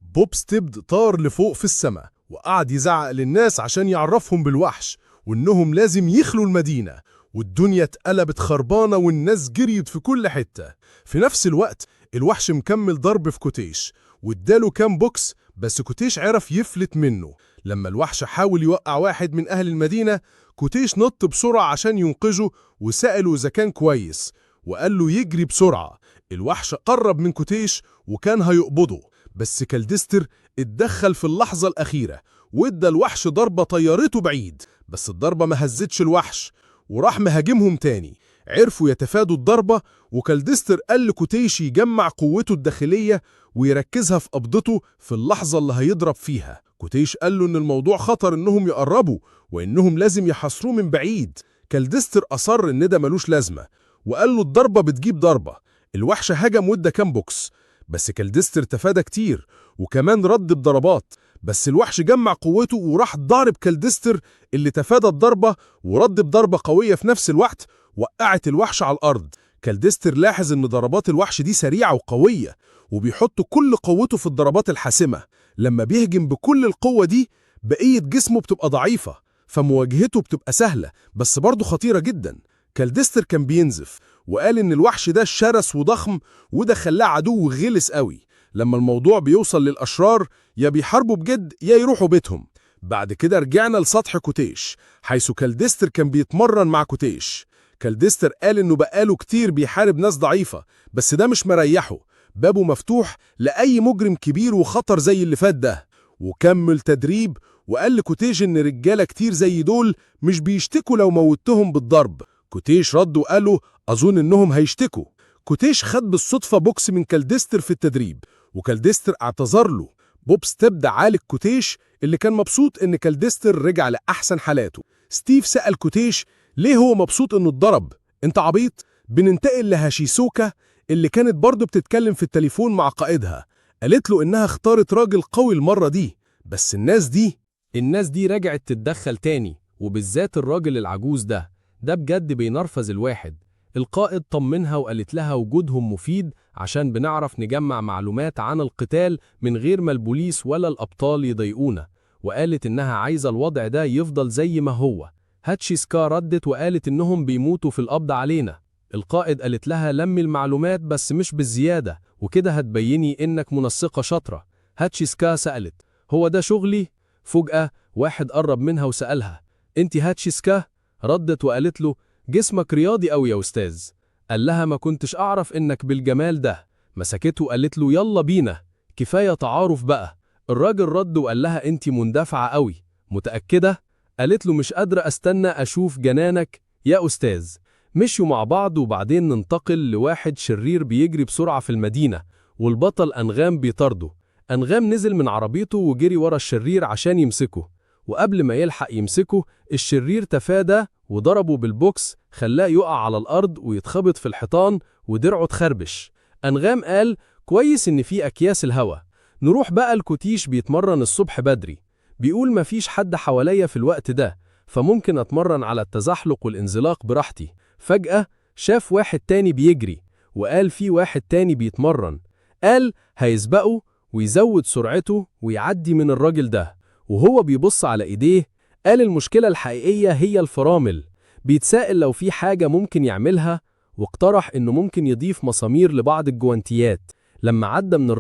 بوب ستيب طار لفوق في السماء وقعد يزعق للناس عشان يعرفهم بالوحش وإنهم لازم يخلوا المدينة، والدنيا اتقلبت خربانة والناس جريت في كل حتة. في نفس الوقت الوحش مكمل ضرب في كوتيش واداله كام بوكس، بس كوتيش عرف يفلت منه. لما الوحش حاول يوقع واحد من أهل المدينة، كوتيش نط بسرعة عشان ينقذه وسأله إذا كان كويس وقال له يجري بسرعة. الوحش قرب من كوتيش وكان هيقبضه، بس كالدستر اتدخل في اللحظة الأخيرة وادى الوحش ضربة طيرته بعيد، بس الضربة ما هزتش الوحش وراح مهاجمهم تاني. عرفوا يتفادوا الضربة، وكالدستر قال لكوتيش يجمع قوته الداخلية ويركزها في قبضته في اللحظة اللي هيضرب فيها. كوتيش قال له إن الموضوع خطر إنهم يقربوا وإنهم لازم يحاصروه من بعيد. كالدستر أصر إن ده ملوش لازمة وقال له الضربة بتجيب ضربة. الوحش هجم وادى كام بوكس، بس كالدستر تفادى كتير وكمان رد بضربات، بس الوحش جمع قوته وراح ضارب كالدستر اللي تفادى الضربة ورد بضربة قوية في نفس الوقت وقعت الوحش على الأرض. كالدستر لاحظ إن ضربات الوحش دي سريعة وقوية وبيحط كل قوته في الضربات الحاسمة. لما بيهجم بكل القوة دي بقية جسمه بتبقى ضعيفة، فمواجهته بتبقى سهلة بس برضه خطيرة جدا. كالدستر كان بينزف وقال إن الوحش ده شرس وضخم وده خلاه عدو غلس قوي. لما الموضوع بيوصل للأشرار يا بيحاربوا بجد يا يروحوا بيتهم. بعد كده رجعنا لسطح كوتيش حيث كالدستر كان بيتمرن مع كوتيش. كالدستر قال إنه بقاله كتير بيحارب ناس ضعيفة، بس ده مش مريحه، بابه مفتوح لأي مجرم كبير وخطر زي اللي فات ده. وكمل تدريب وقال لكوتيش إن رجالة كتير زي دول مش بيشتكوا لو موتهم بالضرب. كوتيش رد وقال له أظن إنهم هيشتكوا. كوتيش خد بالصدفة بوكس من كالدستر في التدريب وكالدستر اعتذر له. بوب ستيب عالج كوتيش اللي كان مبسوط إن كالدستر رجع لأحسن حالاته. ستيف سأل كوتيش ليه هو مبسوط إنه اتضرب، أنت عبيط؟ بننتقل لهاشيسوكا اللي كانت برضه بتتكلم في التليفون مع قائدها. قالت له إنها اختارت راجل قوي المرة دي، بس الناس دي رجعت تتدخل تاني، وبالذات الراجل العجوز ده بجد بينرفز الواحد. القائد طمنها وقالت لها وجودهم مفيد عشان بنعرف نجمع معلومات عن القتال من غير ما البوليس ولا الأبطال يضايقونا، وقالت إنها عايزة الوضع ده يفضل زي ما هو. هاتشيسكا ردت وقالت إنهم بيموتوا في القبض علينا. القائد قالت لها لمي المعلومات بس مش بالزيادة، وكده هتبيني إنك منسقة شاطرة. هاتشيسكا سألت هو ده شغلي؟ فجأة واحد قرب منها وسألها انت هاتشيسكا؟ ردت وقالت له جسمك رياضي أوي يا أستاذ. قال لها ما كنتش أعرف إنك بالجمال ده. مسكته وقالت له يلا بينا، كفاية تعارف بقى. الراجل رد وقال لها انت مندفعة أوي، متأكدة؟ قالت له مش قادرة أستنى أشوف جنانك يا أستاذ. مشوا مع بعض، وبعدين ننتقل لواحد شرير بيجري بسرعة في المدينة والبطل أنغام بيطارده. أنغام نزل من عربيته وجري ورا الشرير عشان يمسكه، وقبل ما يلحق يمسكه الشرير تفادى وضربه بالبوكس خلاه يقع على الأرض ويتخبط في الحيطان ودرعه اتخربش. أنغام قال كويس إن في أكياس الهوا. نروح بقى الكوتيش بيتمرن الصبح بدري، بيقول مفيش حد حواليا في الوقت ده فممكن أتمرن على التزحلق والانزلاق براحتي. فجأة شاف واحد تاني بيجري وقال في واحد تاني بيتمرن، قال هيسبقه ويزود سرعته ويعدي من الراجل ده. وهو بيبص على إيديه قال المشكلة الحقيقية هي الفرامل. بيتساءل لو في حاجة ممكن يعملها، واقترح إنه ممكن يضيف مسامير لبعض الجوانتيات. لما عدى من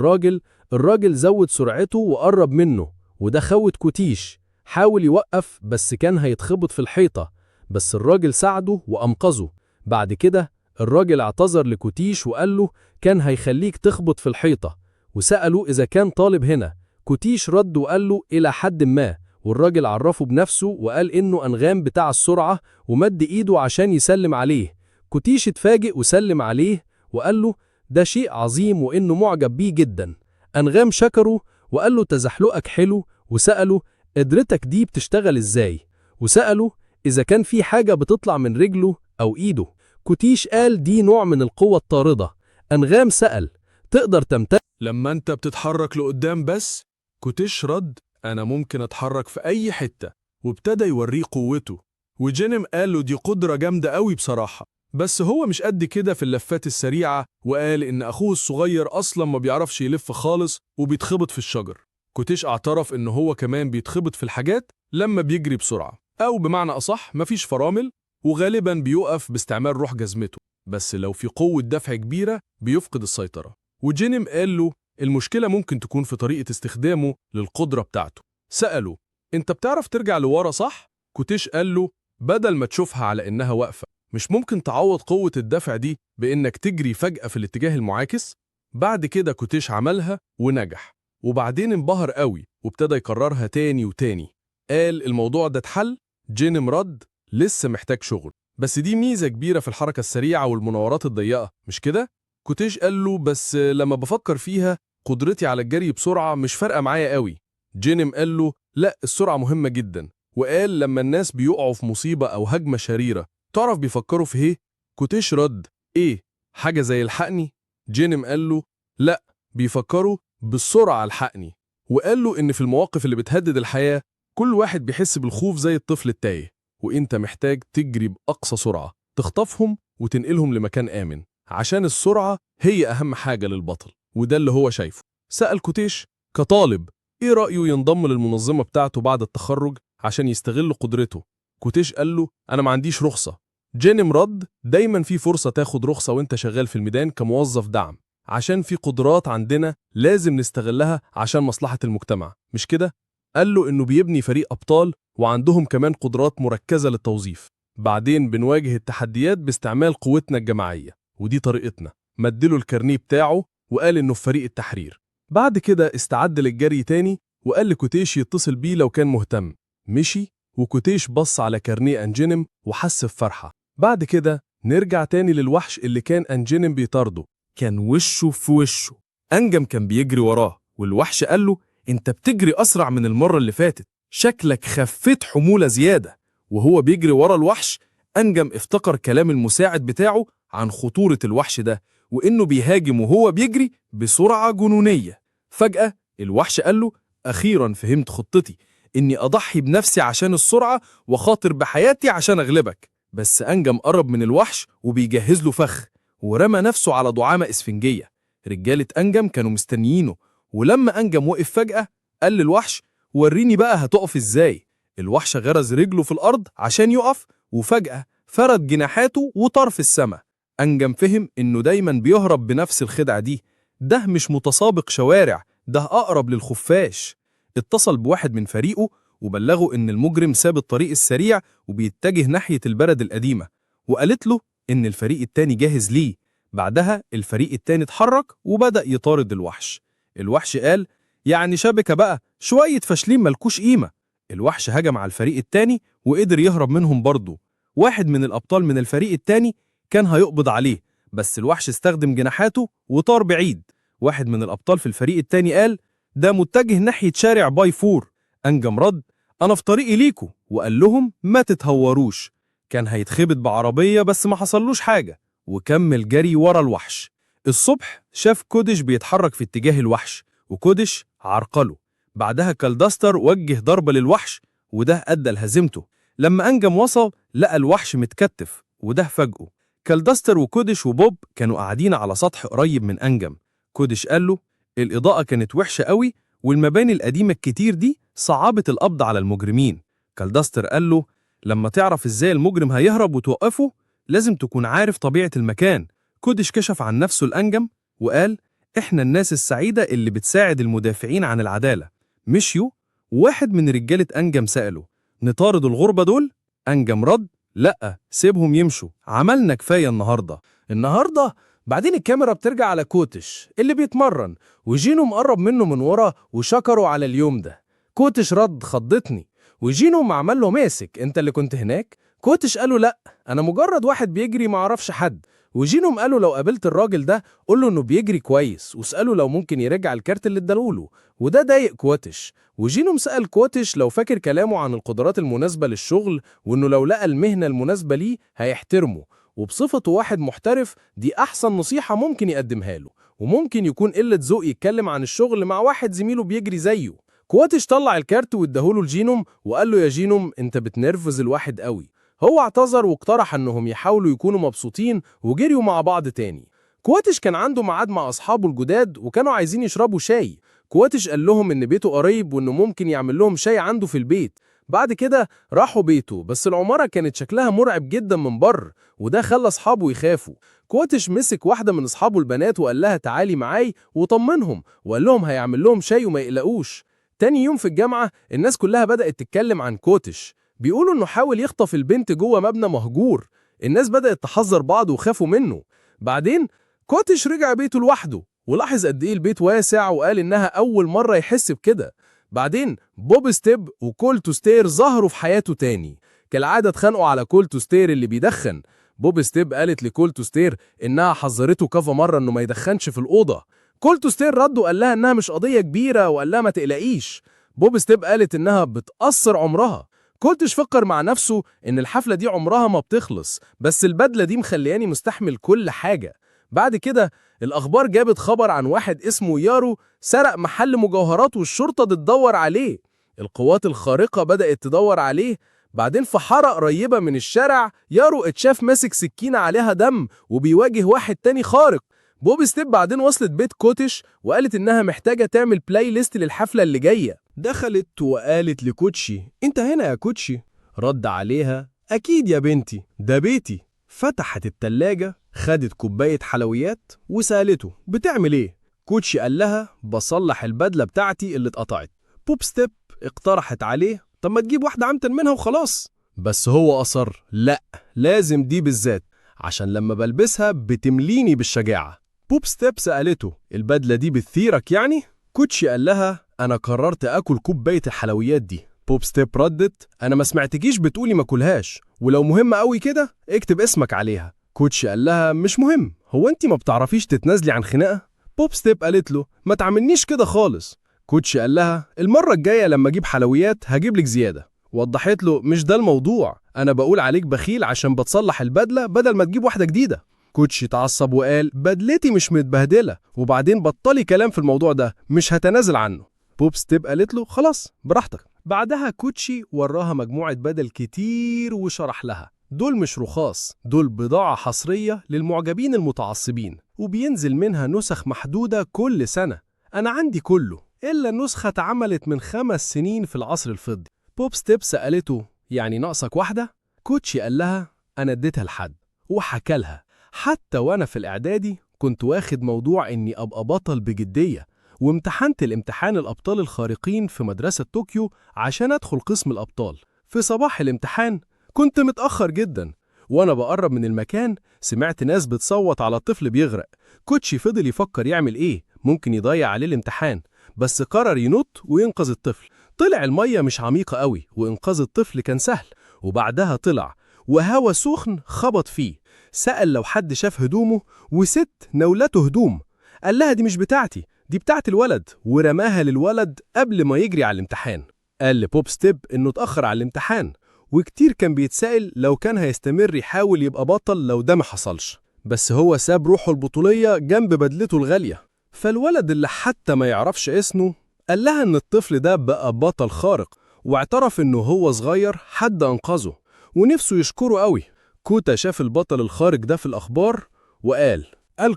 الراجل زود سرعته وقرب منه، وده خوت كوتيش. حاول يوقف بس كان هيتخبط في الحيطة، بس الراجل ساعده وأنقذه. بعد كده الراجل اعتذر لكوتيش وقال له كان هيخليك تخبط في الحيطة، وسأله إذا كان طالب هنا. كوتيش رد وقال له إلى حد ما، والراجل عرفه بنفسه وقال إنه أنغام بتاع السرعة، ومد إيده عشان يسلم عليه. كوتيش اتفاجئ وسلم عليه وقال له ده شيء عظيم وإنه معجب بيه جدا. أنغام شكره وقال له تزحلقك حلو، وسأله قدرتك دي بتشتغل إزاي، وسأله إذا كان في حاجة بتطلع من رجله أو إيده. كوتيش قال دي نوع من القوة الطاردة. أنغام سأل تقدر تمتلك لما أنت بتتحرك لقدام بس؟ كوتيش رد: أنا ممكن أتحرك في أي حتة، وابتدى يوريه قوته. وجينيم قال له دي قدرة جامدة قوي بصراحة، بس هو مش قد كده في اللفات السريعة، وقال إن أخوه الصغير أصلا ما بيعرفش يلف خالص وبيتخبط في الشجر. كوتيش اعترف إن هو كمان بيتخبط في الحاجات لما بيجري بسرعة، أو بمعنى أصح مفيش فرامل، وغالبا بيقف باستعمال روح جزمته، بس لو في قوة دفع كبيرة بيفقد السيطرة. وجينيم قال له المشكلة ممكن تكون في طريقة استخدامه للقدرة بتاعته. سأله: أنت بتعرف ترجع لورا صح؟ كوتيش قال له: بدل ما تشوفها على إنها واقفة، مش ممكن تعوض قوة الدفع دي بإنك تجري فجأة في الاتجاه المعاكس؟ بعد كده كوتيش عملها ونجح، وبعدين انبهر قوي وابتدى يكررها تاني وتاني. قال الموضوع ده اتحل؟ جينيم رد: لسه محتاج شغل، بس دي ميزة كبيرة في الحركة السريعة والمناورات الضيقة، مش كده؟ كوتيش قال له: بس لما بفكر فيها قدرتي على الجري بسرعة مش فارقة معايا قوي. جينيم قال له: لا، السرعة مهمة جدا. وقال لما الناس بيقعوا في مصيبة أو هجمة شريرة تعرف بيفكروا في ايه؟ كوتيش رد: ايه؟ حاجة زي الحقني؟ جينيم قال له: لا، بيفكروا بالسرعة الحقني. وقال له إن في المواقف اللي بتهدد الحياة كل واحد بيحس بالخوف زي الطفل التايه، وإنت محتاج تجري بأقصى سرعة تخطفهم وتنقلهم لمكان آمن، عشان السرعة هي أهم حاجة للبطل، وده اللي هو شايفه. سأل كوتيش كطالب إيه رأيه ينضم للمنظمة بتاعته بعد التخرج عشان يستغل قدرته. كوتيش قال له: أنا ما عنديش رخصة. جينيم رد: دايما في فرصة تاخد رخصة وانت شغال في الميدان كموظف دعم، عشان في قدرات عندنا لازم نستغلها عشان مصلحة المجتمع، مش كده؟ قال له إنه بيبني فريق أبطال وعندهم كمان قدرات مركزة للتوظيف، بعدين بنواجه التحديات باستعمال قوتنا الجماعية، ودي طريقتنا. مدله الكارنيه بتاعه وقال إنه في فريق التحرير. بعد كده استعد للجري تاني وقال لكوتيش يتصل بيه لو كان مهتم. مشي، وكوتيش بص على كارنيه أنجينم وحس بفرحة. بعد كده نرجع تاني للوحش اللي كان أنجينم بيطارده، كان وشه في وشه. أنجم كان بيجري وراه، والوحش قال له: أنت بتجري أسرع من المرة اللي فاتت، شكلك خفيت حمولة زيادة. وهو بيجري ورا الوحش، أنجم افتكر كلام المساعد بتاعه عن خطورة الوحش ده، وإنه بيهاجم وهو بيجري بسرعة جنونية. فجأة الوحش قال له: أخيرا فهمت خطتي، إني أضحي بنفسي عشان السرعة وخاطر بحياتي عشان أغلبك. بس أنجم قرب من الوحش وبيجهز له فخ، ورمى نفسه على دعامة إسفنجية. رجالة أنجم كانوا مستنيينه، ولما أنجم وقف فجأة قال للوحش: وريني بقى هتقف إزاي. الوحش غرز رجله في الأرض عشان يقف، وفجأة فرد جناحاته وطار في السما. أنجم فهم إنه دايما بيهرب بنفس الخدعة دي، ده مش متسابق شوارع، ده أقرب للخفاش. اتصل بواحد من فريقه وبلغه إن المجرم ساب الطريق السريع وبيتجه ناحية البلد القديمة، وقالت له إن الفريق التاني جاهز ليه. بعدها الفريق التاني اتحرك وبدأ يطارد الوحش. الوحش قال: يعني شبكة بقى، شوية فاشلين ملكوش قيمة. الوحش هجم على الفريق التاني وقدر يهرب منهم برضه. واحد من الأبطال من الفريق التاني كان هيقبض عليه، بس الوحش استخدم جناحاته وطار بعيد. واحد من الأبطال في الفريق التاني قال: ده متجه ناحية شارع باي فور. أنجم رد: أنا في طريقي ليكو، وقال لهم ما تتهوروش. كان هيتخبط بعربية بس ما حصلوش حاجة، وكمل جري ورا الوحش. الصبح شاف كودش بيتحرك في اتجاه الوحش، وكودش عرقله. بعدها كالداستر وجه ضربة للوحش، وده أدى لهزيمته. لما أنجم وصل لقى الوحش متكتف، وده فاجئه. كالداستر وكودش وبوب كانوا قاعدين على سطح قريب من أنجم. كودش قال له: الإضاءة كانت وحشة قوي، والمباني القديمة الكتير دي صعبت القبض على المجرمين. كالداستر قال له: لما تعرف إزاي المجرم هيهرب وتوقفه لازم تكون عارف طبيعة المكان. كودش كشف عن نفسه لأنجم وقال: إحنا الناس السعيدة اللي بتساعد المدافعين عن العدالة. مشيوا، واحد من رجالة أنجم سأله: نطارد الغربة دول؟ أنجم رد: لأ، سيبهم يمشوا، عملنا كفاية النهاردة. النهاردة بعدين الكاميرا بترجع على كوتش اللي بيتمرن، وجينو مقرب منه من ورا وشكره على اليوم ده. كوتش رد: خضتني. وجينو ما عمل له ماسك: انت اللي كنت هناك؟ كوتش قاله: لا، انا مجرد واحد بيجري ما اعرفش حد. وجينوم قاله لو قابلت الراجل ده قول له انه بيجري كويس، واساله لو ممكن يرجع الكارت اللي اداله، وده ضايق كوتش. وجينوم سأل كوتش لو فاكر كلامه عن القدرات المناسبة للشغل، وانه لو لقى المهنة المناسبة ليه هيحترمه. وبصفته واحد محترف دي أحسن نصيحة ممكن يقدمها له، وممكن يكون قلة ذوق يتكلم عن الشغل مع واحد زميله بيجري زيه. كواتش طلع الكارت واداهوله لجينوم وقال له يا جينوم انت بتنرفز الواحد قوي. هو اعتذر واقترح انهم يحاولوا يكونوا مبسوطين وجريوا مع بعض تاني. كواتش كان عنده ميعاد مع اصحابه الجداد وكانوا عايزين يشربوا شاي. كواتش قال لهم ان بيته قريب وانه ممكن يعمل لهم شاي عنده في البيت. بعد كده راحوا بيته، بس العمارة كانت شكلها مرعب جدا من بره، وده خلى اصحابه يخافوا. كواتش مسك واحدة من اصحابه البنات وقال لها تعالي معاي وطمنهم، وقال لهم هيعمل لهم شاي وما يقلقوش. تاني يوم في الجامعة الناس كلها بدأت تتكلم عن كوتش، بيقولوا انه حاول يخطف البنت جوه مبنى مهجور. الناس بدأت تحذر بعض وخافوا منه. بعدين كوتش رجع بيته لوحده ولاحظ قد ايه البيت واسع، وقال انها اول مرة يحس بكده. بعدين بوب ستيب وكولتو ستير ظهروا في حياته تاني. كالعادة اتخانقوا على كولتو ستير اللي بيدخن. بوب ستيب قالت لكولتو ستير انها حذرته كذا مرة انه ما يدخنش في الأوضة. كولتو ستير رد وقال لها انها مش قضية كبيرة وقال لها ما تقلقيش. بوب ستيب قالت انها بتقصر عمرها. كولتش فكر مع نفسه ان الحفلة دي عمرها ما بتخلص، بس البدلة دي مخلياني مستحمل كل حاجة. بعد كده الأخبار جابت خبر عن واحد اسمه يارو سرق محل مجوهرات والشرطة بتدور عليه. القوات الخارقة بدأت تدور عليه. بعدين في حارة قريبة من الشارع يارو اتشاف ماسك سكينة عليها دم وبيواجه واحد تاني خارق. بوب ستيب بعدين وصلت بيت كوتش وقالت إنها محتاجة تعمل playlist للحفلة اللي جاية. دخلت وقالت لكوتشي انت هنا يا كوتشي؟ رد عليها اكيد يا بنتي، ده بيتي. فتحت التلاجة، خدت كوباية حلويات وسألته بتعمل ايه؟ كوتشي قال لها بصلح البدلة بتاعتي اللي اتقطعت. بوب ستيب اقترحت عليه طب ما تجيب واحدة عمتن منها وخلاص، بس هو أصر لا، لازم دي بالذات عشان لما بلبسها بتمليني بالشجاعة. بوب ستيب سألته البدلة دي بتثيرك يعني؟ كوتشي قال لها أنا قررت أكل كوباية الحلويات دي. بوب ستيب ردت أنا ما سمعتكيش بتقولي ما كلهاش، ولو مهمة قوي كده اكتب اسمك عليها. كوتشي قال لها مش مهم، هو انت ما بتعرفيش تتنازلي عن خناقة؟ بوب ستيب قالت له ما تعملنيش كده خالص. كوتشي قال لها المرة الجاية لما أجيب حلويات هجيب لك زيادة. وضحت له مش ده الموضوع، أنا بقول عليك بخيل عشان بتصلح البدلة بدل ما تجيب واحدة جديدة. كوتشي اتعصب وقال بدلتي مش متبهدلة، وبعدين بطلي كلام في الموضوع ده، مش هتنازل عنه. بوب ستيب قالت له خلاص براحتك. بعدها كوتشي وراها مجموعة بدل كتير وشرح لها دول مش رخاص، دول بضاعة حصرية للمعجبين المتعصبين، وبينزل منها نسخ محدودة كل سنة. أنا عندي كله إلا النسخة اتعملت من 5 سنين في العصر الفضي. بوب ستيب سألته يعني ناقصك واحدة؟ كوتشي قال لها أنا اديتها لحد، وحكى لها حتى وأنا في الإعدادي كنت واخد موضوع إني أبقى بطل بجدية، وامتحنت الامتحان الأبطال الخارقين في مدرسة طوكيو عشان أدخل قسم الأبطال. في صباح الامتحان كنت متأخر جدا، وأنا بقرب من المكان سمعت ناس بتصوت على طفل بيغرق. كوتشي فضل يفكر يعمل إيه، ممكن يضيع عليه الامتحان، بس قرر ينط وينقذ الطفل. طلع المية مش عميقة قوي وإنقاذ الطفل كان سهل. وبعدها طلع وهوا سخن خبط فيه. سأل لو حد شاف هدومه، وست نولته هدوم. قال لها دي مش بتاعتي، دي بتاعت الولد، ورماها للولد قبل ما يجري على الامتحان. قال لبوب ستيب إنه اتأخر على الامتحان، وكتير كان بيتسأل لو كان هيستمر يحاول يبقى بطل لو ده ما حصلش، بس هو ساب روحه البطولية جنب بدلته الغالية. فالولد اللي حتى ما يعرفش اسمه قال لها إن الطفل ده بقى بطل خارق، واعترف إنه هو صغير حد أنقذه ونفسه يشكره قوي. كوتا شاف البطل الخارق ده في الأخبار وقال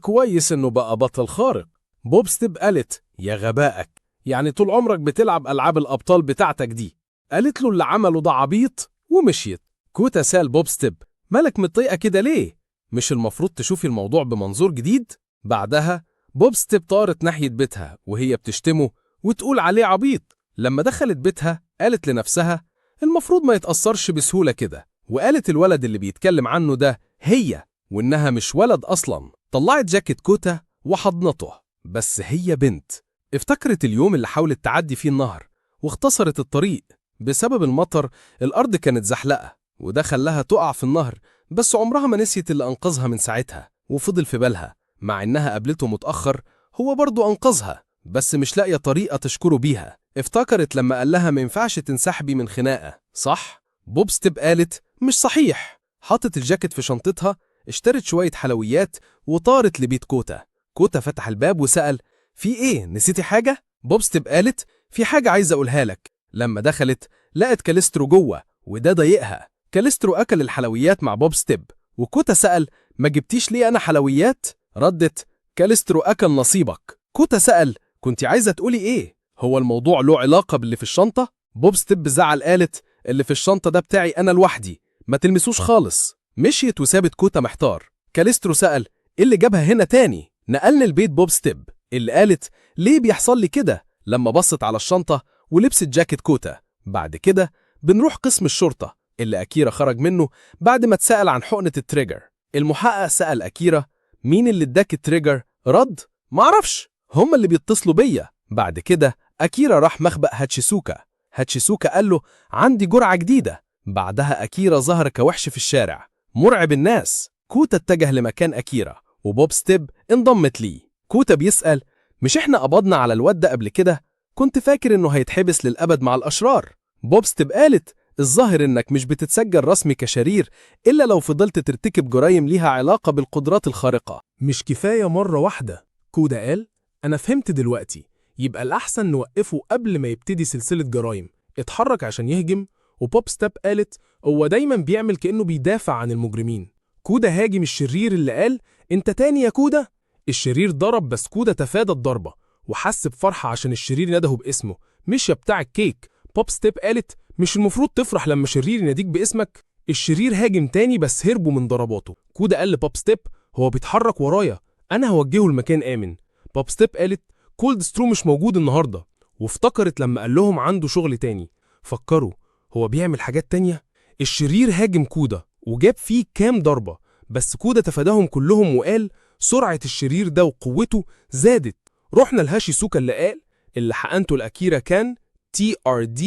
كويس إنه بقى بطل خارق. بوب ستيب قالت يا غبائك، يعني طول عمرك بتلعب ألعاب الأبطال بتاعتك دي. قالت له اللي عمله ده عبيط ومشيت. كوتا سأل بوب ستيب مالك متضايقة كده ليه؟ مش المفروض تشوفي الموضوع بمنظور جديد؟ بعدها بوب ستيب طارت ناحية بيتها وهي بتشتمه وتقول عليه عبيط. لما دخلت بيتها قالت لنفسها المفروض ما يتأثرش بسهولة كده، وقالت الولد اللي بيتكلم عنه ده هي، وإنها مش ولد أصلا. طلعت جاكيت كوتا وحضنته، بس هي بنت. افتكرت اليوم اللي حاولت تعدي فيه النهر واختصرت الطريق بسبب المطر، الأرض كانت زحلقة وده خلاها تقع في النهر، بس عمرها ما نسيت اللي أنقذها من ساعتها وفضل في بالها. مع إنها قابلته متأخر هو برضه أنقذها، بس مش لاقية طريقة تشكره بيها. افتكرت لما قال لها ما ينفعش تنسحبي من خناقة، صح؟ بوب ستيب قالت مش صحيح. حطت الجاكيت في شنطتها، اشترت شوية حلويات وطارت لبيت كوتا. كوتا فتح الباب وسأل: في إيه؟ نسيتي حاجة؟ بوب ستيب قالت: في حاجة عايزة أقولها لك. لما دخلت لقت كاليسترو جوه، وده ضايقها. كاليسترو أكل الحلويات مع بوب ستيب، وكوتا سأل: ما جبتيش ليه أنا حلويات؟ ردت: كاليسترو أكل نصيبك. كوتا سأل: كنت عايزة تقولي إيه؟ هو الموضوع له علاقة باللي في الشنطة؟ بوب ستيب زعل، قالت: اللي في الشنطة ده بتاعي أنا لوحدي، ما تلمسوش خالص. مشيت وسابت كوتا محتار. كاليسترو سأل: إيه اللي جابها هنا تاني؟ نقلنا البيت بوب ستيب اللي قالت: ليه بيحصل لي كده؟ لما بصت على الشنطة ولبست جاكيت كوتا. بعد كده بنروح قسم الشرطة اللي أكيرا خرج منه بعد ما اتسأل عن حقنة ال trigger. المحقق سأل أكيرا: مين اللي اداك ال trigger؟ رد: معرفش، هم اللي بيتصلوا بيا. بعد كده أكيرا راح مخبأ هاتشيسوكا. هاتشيسوكا قال له: عندي جرعة جديدة. بعدها أكيرا ظهر كوحش في الشارع مرعب الناس. كوتا اتجه لمكان أكيرا، وبوب ستيب انضمت ليه. كوتا بيسأل: مش احنا قبضنا على الواد ده قبل كده؟ كنت فاكر انه هيتحبس للأبد مع الأشرار. بوب ستيب قالت: الظاهر انك مش بتتسجل رسمي كشرير إلا لو فضلت ترتكب جرائم ليها علاقة بالقدرات الخارقة. مش كفاية مرة واحدة. كودا قال: أنا فهمت دلوقتي، يبقى الأحسن نوقفه قبل ما يبتدي سلسلة جرائم. اتحرك عشان يهجم، وبوب ستيب قالت: هو دايما بيعمل كأنه بيدافع عن المجرمين. كودا هاجم الشرير اللي قال: انت تاني يا كودا؟ الشرير ضرب، بس كودا تفادى الضربة وحس بفرحة عشان الشرير نده باسمه، مش يا بتاع الكيك. بوب ستيب قالت: مش المفروض تفرح لما شرير يناديك باسمك؟ الشرير هاجم تاني بس هربوا من ضرباته. كودا قال لبوب ستيب: هو بيتحرك ورايا، أنا هوجهه لمكان آمن. بوب ستيب قالت: كولد سترو مش موجود النهاردة، وافتكرت لما قال لهم عنده شغل تاني. فكروا هو بيعمل حاجات تانية. الشرير هاجم كودا وجاب فيه كام ضربة، بس كودا تفاداهم كلهم وقال: سرعة الشرير ده وقوته زادت. رحنا لهاشيسوكا اللي قال اللي حقنته الأكيرا كان TRD،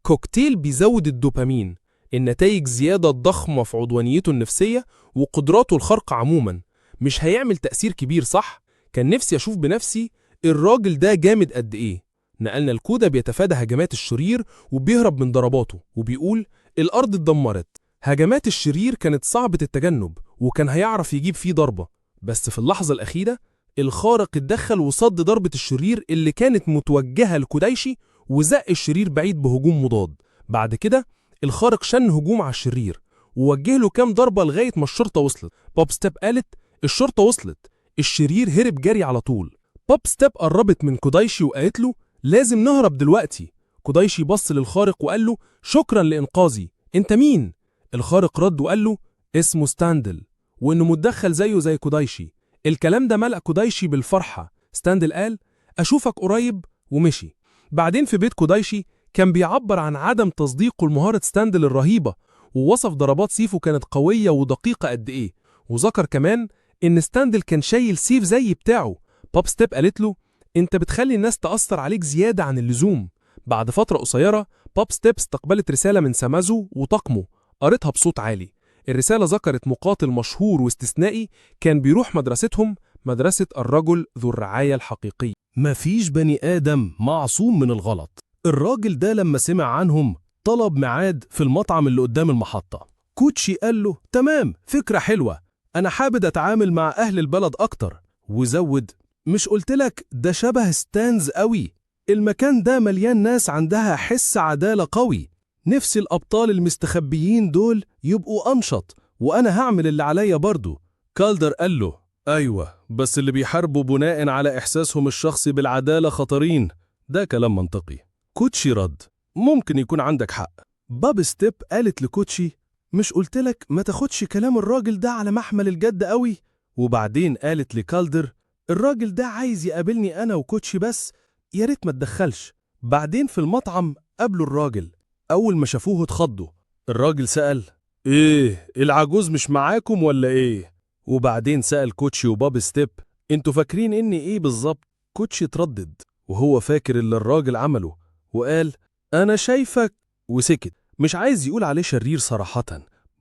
كوكتيل بيزود الدوبامين. النتائج زيادة ضخمة في عدوانيته النفسية وقدراته الخارقة عموما. مش هيعمل تأثير كبير صح؟ كان نفسي أشوف بنفسي الراجل ده جامد قد إيه. نقلنا الكودا بيتفادى هجمات الشرير وبيهرب من ضرباته وبيقول: الأرض اتدمرت. هجمات الشرير كانت صعبة التجنب وكان هيعرف يجيب فيه ضربة، بس في اللحظة الأخيرة الخارق اتدخل وصد ضربة الشرير اللي كانت متوجهة لكودايشي وزق الشرير بعيد بهجوم مضاد. بعد كده الخارق شن هجوم على الشرير ووجه له كام ضربة لغاية ما الشرطة وصلت. بوب ستيب قالت: الشرطة وصلت. الشرير هرب جري على طول. بوب ستيب قربت من كودايشي وقالت له: لازم نهرب دلوقتي. كودايشي بص للخارق وقال له: شكرا لإنقاذي، انت مين؟ الخارق رد وقال له اسمه ستاندل، وإنه متدخل زيه زي كودايشي. الكلام ده ملأ كودايشي بالفرحة. ستاندل قال: أشوفك قريب، ومشي. بعدين في بيت كودايشي كان بيعبر عن عدم تصديقه لمهارة ستاندل الرهيبة، ووصف ضربات سيفه كانت قوية ودقيقة قد إيه، وذكر كمان إن ستاندل كان شايل سيف زي بتاعه. بوب ستيب قالت له: أنت بتخلي الناس تأثر عليك زيادة عن اللزوم. بعد فترة قصيرة بوب ستيب استقبلت رسالة من سامازو وطاقمه، قريتها بصوت عالي. الرسالة ذكرت مقاتل مشهور واستثنائي كان بيروح مدرستهم، مدرسة الرجل ذو الرعاية الحقيقية. مفيش بني آدم معصوم من الغلط. الراجل ده لما سمع عنهم طلب ميعاد في المطعم اللي قدام المحطة. كوتشي قال له: تمام، فكرة حلوة، أنا حابب أتعامل مع أهل البلد أكتر. وزود: مش قلتلك ده شبه ستانز قوي، المكان ده مليان ناس عندها حس عدالة قوي، نفسي الأبطال المستخبيين دول يبقوا أنشط، وأنا هعمل اللي عليا برضو. كالدر قال له: أيوة، بس اللي بيحاربوا بناء على إحساسهم الشخصي بالعدالة خطرين. ده كلام منطقي. كوتشي رد: ممكن يكون عندك حق. باب ستيب قالت لكوتشي: مش قلتلك ما تاخدش كلام الراجل ده على محمل الجد قوي؟ وبعدين قالت لكالدر: الراجل ده عايز يقابلني أنا وكوتشي بس، يا ريت ما تدخلش. بعدين في المطعم قابلوا الراجل. أول ما شافوه اتخضوا. الراجل سأل: إيه، العجوز مش معاكم ولا إيه؟ وبعدين سأل كوتشي وباب ستيب: انتوا فاكرين إني إيه بالظبط؟ كوتشي تردد وهو فاكر اللي الراجل عمله، وقال: أنا شايفك، وسكت، مش عايز يقول عليه شرير صراحة.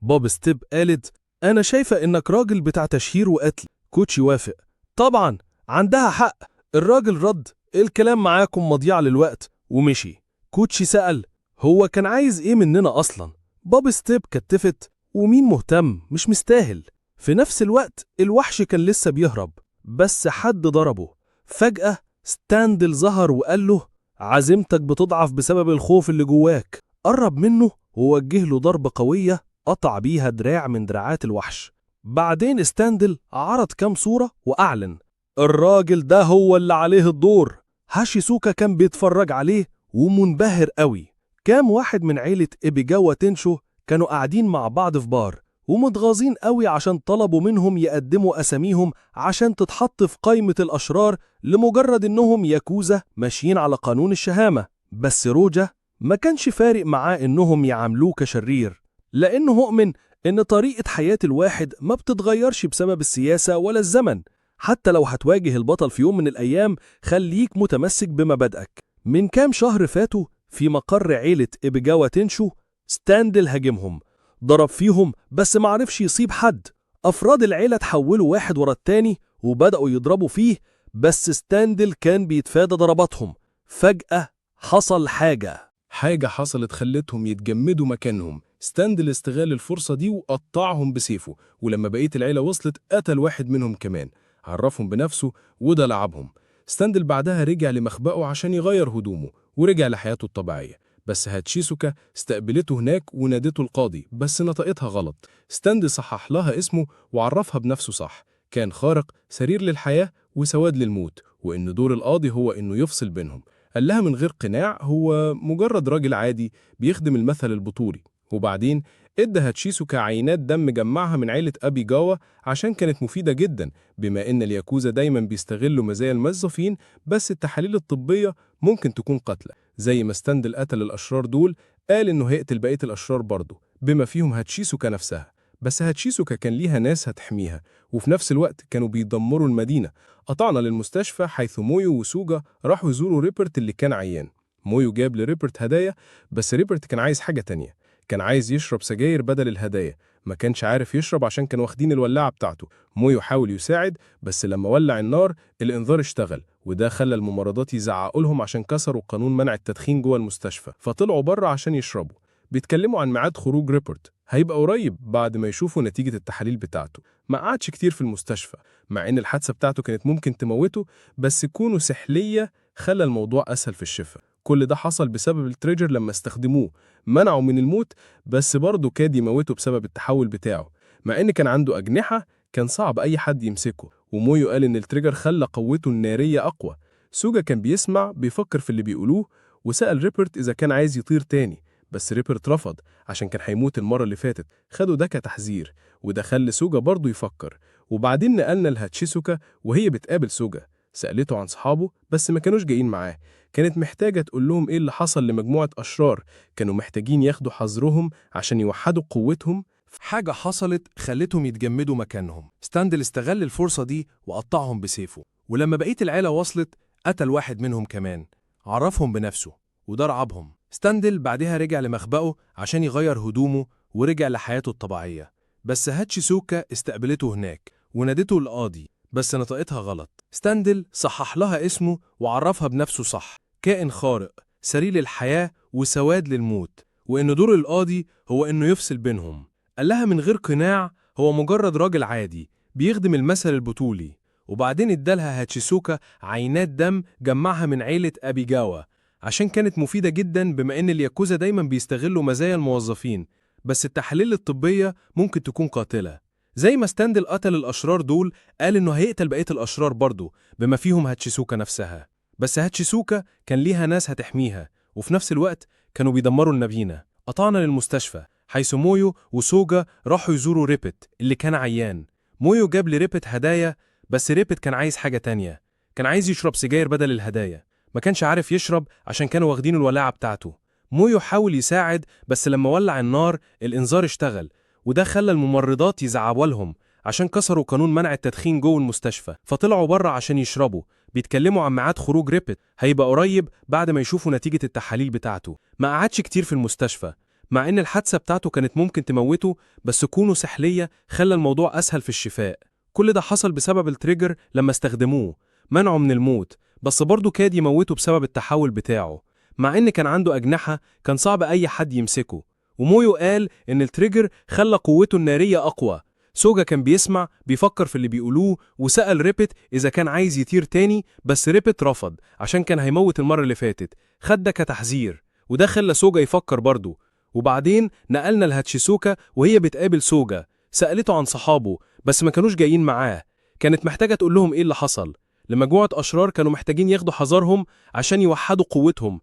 باب ستيب قالت: أنا شايفة إنك راجل بتاع تشهير وقتل. كوتشي وافق: طبعا عندها حق. الراجل رد: الكلام معاكم مضيعة للوقت، ومشي. كوتشي سأل: هو كان عايز إيه مننا أصلا؟ باب ستيب كتفت: ومين مهتم، مش مستاهل. في نفس الوقت الوحش كان لسه بيهرب، بس حد ضربه. فجأة ستاندل ظهر وقال له عزيمتك بتضعف بسبب الخوف اللي جواك. قرب منه ووجه له ضربة قوية قطع بيها دراع من دراعات الوحش. بعدين ستاندل عرض كام صورة وأعلن الراجل ده هو اللي عليه الدور. هاشيسوكا كان بيتفرج عليه ومنبهر قوي. كام واحد من عيلة إبيجاوا تنشو كانوا قاعدين مع بعض في بار ومتغاظين قوي عشان طلبوا منهم يقدموا أساميهم عشان تتحط في قائمة الأشرار لمجرد إنهم ياكوزا ماشيين على قانون الشهامة. بس روجا ما كانش فارق معاه إنهم يعاملوه كشرير، لأنه مؤمن إن طريقة حياة الواحد ما بتتغيرش بسبب السياسة ولا الزمن. حتى لو هتواجه البطل في يوم من الأيام خليك متمسك بمبادئك. من كام شهر فاتوا في مقر عيلة إبيجاوا تنشو ستاندل هاجمهم، ضرب فيهم بس معرفش يصيب حد. أفراد العيلة تحولوا واحد ورا التاني وبدأوا يضربوا فيه، بس ستاندل كان بيتفادى ضرباتهم. فجأة حصل حاجة حصلت خلتهم يتجمدوا مكانهم. ستاندل استغل الفرصة دي وقطعهم بسيفه، ولما بقية العيلة وصلت قتل واحد منهم كمان، عرفهم بنفسه وده لعبهم. ستاندل بعدها رجع لمخبأه عشان يغير هدومه ورجع لحياته الطبيعية، بس هاتشيسوكا استقبلته هناك ونادته القاضي، بس نطقتها غلط. ستاندل صحح لها اسمه وعرفها بنفسه صح، كان خارق سرير للحياة وسواد للموت، وإن دور القاضي هو إنه يفصل بينهم. قال لها من غير قناع هو مجرد راجل عادي بيخدم المثل البطولي. وبعدين ادى هاتشيسوكا عينات دم جمعها من عيلة أبيجاوا عشان كانت مفيدة جدا، بما إن الياكوزا دايما بيستغلوا مزايا الموظفين، بس التحاليل الطبية ممكن تكون قاتلة. زي ما ستاندل قتل الأشرار دول، قال إنه هيقتل بقية الأشرار برضه بما فيهم هاتشيسوكا نفسها. بس هاتشيسوكا كان ليها ناس هتحميها، وفي نفس الوقت كانوا بيدمروا المدينة. قطعنا للمستشفى حيث مويو وسوجا راحوا يزوروا ريبرت اللي كان عيان. مويو جاب لريبرت هدايا، بس ريبرت كان عايز حاجة تانية، كان عايز يشرب سجاير بدل الهدايا. ما كانش عارف يشرب عشان كانوا واخدين الولاعة بتاعته. مويو حاول يساعد، بس لما ولع النار الإنذار اشتغل، وده خلى الممرضات يزعقوا لهم عشان كسروا قانون منع التدخين جوه المستشفى، فطلعوا بره عشان يشربوا. بيتكلموا عن ميعاد خروج ريبورت، هيبقى قريب بعد ما يشوفوا نتيجة التحاليل بتاعته. ما قعدش كتير في المستشفى، مع إن الحادثة بتاعته كانت ممكن تموته، بس كونه سحلية خلى الموضوع أسهل في الشفاء. كل ده حصل بسبب ال trigger لما استخدموه، منعه من الموت، بس برضه كاد يموته بسبب التحول بتاعه. مع إن كان عنده أجنحة كان صعب أي حد يمسكه. ومويو قال إن ال trigger خلى قوته النارية أقوى. سوجا كان بيسمع بيفكر في اللي بيقولوه، وسأل ريبرت إذا كان عايز يطير تاني، بس ريبرت رفض عشان كان هيموت المرة اللي فاتت. خدوا ده كتحذير، وده خلى سوجا برضه يفكر. وبعدين نقلنا لهاتشيسوكا وهي بتقابل سوجا. سألته عن صحابه بس ما كانوش جايين معاه. كانت محتاجة تقول لهم إيه اللي حصل لمجموعة أشرار، كانوا محتاجين ياخدوا حذرهم عشان يوحدوا قوتهم. حاجة حصلت خلتهم يتجمدوا مكانهم. ستاندل استغل الفرصة دي وقطعهم بسيفه، ولما بقية العيلة وصلت قتل واحد منهم كمان، عرفهم بنفسه وده رعبهم. ستاندل بعدها رجع لمخبأه عشان يغير هدومه ورجع لحياته الطبيعية، بس هاتشيسوكا استقبلته هناك ونادته القاضي، بس نطقتها غلط. ستاندل صحح لها اسمه وعرفها بنفسه صح، كائن خارق سري للحياة وسواد للموت، وإن دور القاضي هو إنه يفصل بينهم. قال لها من غير قناع هو مجرد راجل عادي بيخدم المثل البطولي. وبعدين ادالها هاتشيسوكا عينات دم جمعها من عيلة أبيجاوا عشان كانت مفيدة جدا، بما إن الياكوزا دايما بيستغلوا مزايا الموظفين، بس التحاليل الطبية ممكن تكون قاتلة. زي ما ستاندل قتل الأشرار دول، قال إنه هيقتل بقية الأشرار برضه بما فيهم هاتشيسوكا نفسها. بس هاتشيسوكا كان ليها ناس هتحميها، وفي نفس الوقت كانوا بيدمروا المدينة. قطعنا للمستشفى حيث مويو وسوجا راحوا يزوروا ريبت اللي كان عيان. مويو جاب لريبت هدايا، بس ريبت كان عايز حاجة تانية، كان عايز يشرب سجاير بدل الهدايا. ما كانش عارف يشرب عشان كانوا واخدين الولاعة بتاعته. مويو حاول يساعد، بس لما ولع النار الإنذار اشتغل، وده خلى الممرضات يزعقوا لهم عشان كسروا قانون منع التدخين جوه المستشفى، فطلعوا بره عشان يشربوا. بيتكلموا عن ميعاد خروج ريبت، هيبقى قريب بعد ما يشوفوا نتيجة التحاليل بتاعته. ما قعدش كتير في المستشفى، مع إن الحادثة بتاعته كانت ممكن تموته، بس كونه سحلية خلى الموضوع أسهل في الشفاء. كل ده حصل بسبب ال trigger لما استخدموه، منعه من الموت، بس برضه كاد يموته بسبب التحول بتاعه. مع إن كان عنده أجنحة كان صعب أي حد يمسكه. ومويو قال إن ال trigger خلى قوته النارية أقوى. سوجا كان بيسمع، بيفكر في اللي بيقولوه، وسأل ريبت إذا كان عايز يطير تاني، بس ريبت رفض عشان كان هيموت المرة اللي فاتت. خد ده كتحذير، وده خلى سوجا يفكر برضه. وبعدين نقلنا لهاتشيسوكا وهي بتقابل سوجا. سألته عن صحابه بس ما كانوش جايين معاه. كانت محتاجة تقول لهم إيه اللي حصل. لمجموعة أشرار كانوا محتاجين ياخدوا حذرهم عشان يوحدوا قوتهم.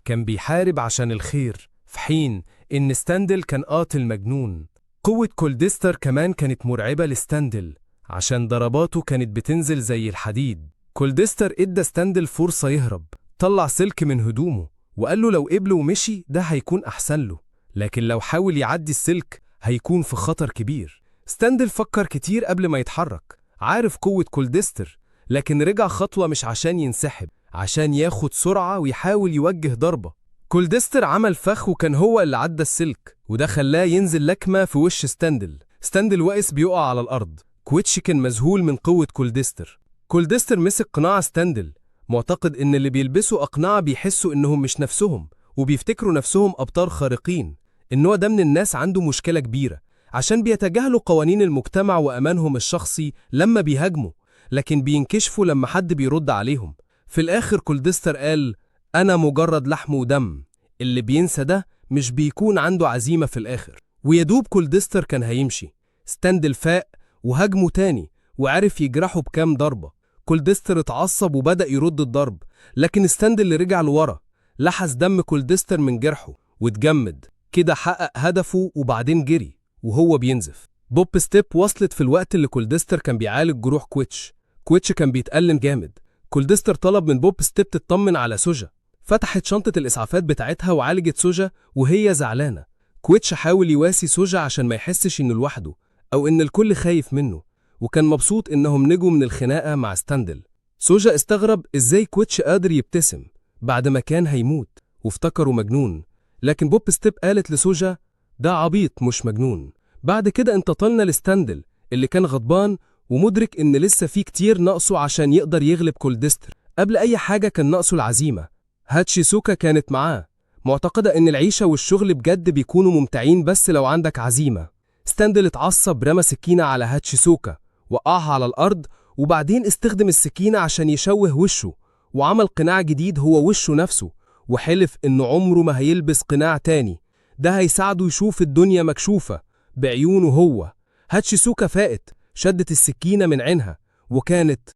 كان بيحارب عشان الخير، في حين إن ستاندل كان قاتل مجنون. قوة كولدستر كمان كانت مرعبة لستاندل عشان ضرباته كانت بتنزل زي الحديد. كولدستر ادى ستاندل فرصة يهرب، طلع سلك من هدومه وقال له لو قبله ومشي ده هيكون أحسن له، لكن لو حاول يعدي السلك هيكون في خطر كبير. ستاندل فكر كتير قبل ما يتحرك، عارف قوة كولدستر، لكن رجع خطوة مش عشان ينسحب، عشان ياخد سرعة ويحاول يوجه ضربة. كولدستر عمل فخ وكان هو اللي عدى السلك، وده خلاه ينزل لكمة في وش ستاندل. ستاندل واقف بيقع على الأرض. كويتش كان مذهول من قوة كولدستر. كولدستر مسك قناع ستاندل، معتقد إن اللي بيلبسوا أقنعة بيحسوا إنهم مش نفسهم وبيفتكروا نفسهم أبطال خارقين. النوع ده من الناس عنده مشكلة كبيرة عشان بيتجاهلوا قوانين المجتمع وأمانهم الشخصي لما بيهاجموا، لكن بينكشفوا لما حد بيرد عليهم. في الآخر كولدستر قال: أنا مجرد لحم ودم، اللي بينسى ده مش بيكون عنده عزيمة في الآخر. ويدوب كولدستر كان هيمشي، ستاندل فاق وهاجمه تاني وعرف يجرحه بكام ضربة. كولدستر اتعصب وبدأ يرد الضرب، لكن ستاندل رجع لورا، لحس دم كولدستر من جرحه واتجمد. كده حقق هدفه وبعدين جري وهو بينزف. بوب ستيب وصلت في الوقت اللي كولدستر كان بيعالج جروح كويتش. كويتش كان بيتألم جامد. كولدستر طلب من بوب ستيب تطمن على سوجا. فتحت شنطة الإسعافات بتاعتها وعالجت سوجا وهي زعلانة. كويتش حاول يواسي سوجا عشان ما يحسش إنه لوحده أو إن الكل خايف منه، وكان مبسوط إنهم نجوا من الخناقة مع ستاندل. سوجا استغرب إزاي كويتش قادر يبتسم بعد ما كان هيموت، وافتكره مجنون، لكن بوب ستيب قالت لسوجا ده عبيط مش مجنون. بعد كده انتقلنا لستاندل اللي كان غضبان ومدرك إن لسه في كتير ناقصه عشان يقدر يغلب كولدستر. قبل أي حاجة كان ناقصه العزيمة. هاتشيسوكا كانت معاه، معتقدة إن العيشة والشغل بجد بيكونوا ممتعين بس لو عندك عزيمة. ستاندل اتعصب، رمى سكينة على هاتشيسوكا، وقعها على الأرض، وبعدين استخدم السكينة عشان يشوه وشه، وعمل قناع جديد هو وشه نفسه، وحلف إنه عمره ما هيلبس قناع تاني، ده هيساعده يشوف الدنيا مكشوفة بعيونه هو. هاتشيسوكا فاقت، شدت السكينة من عينها، وكانت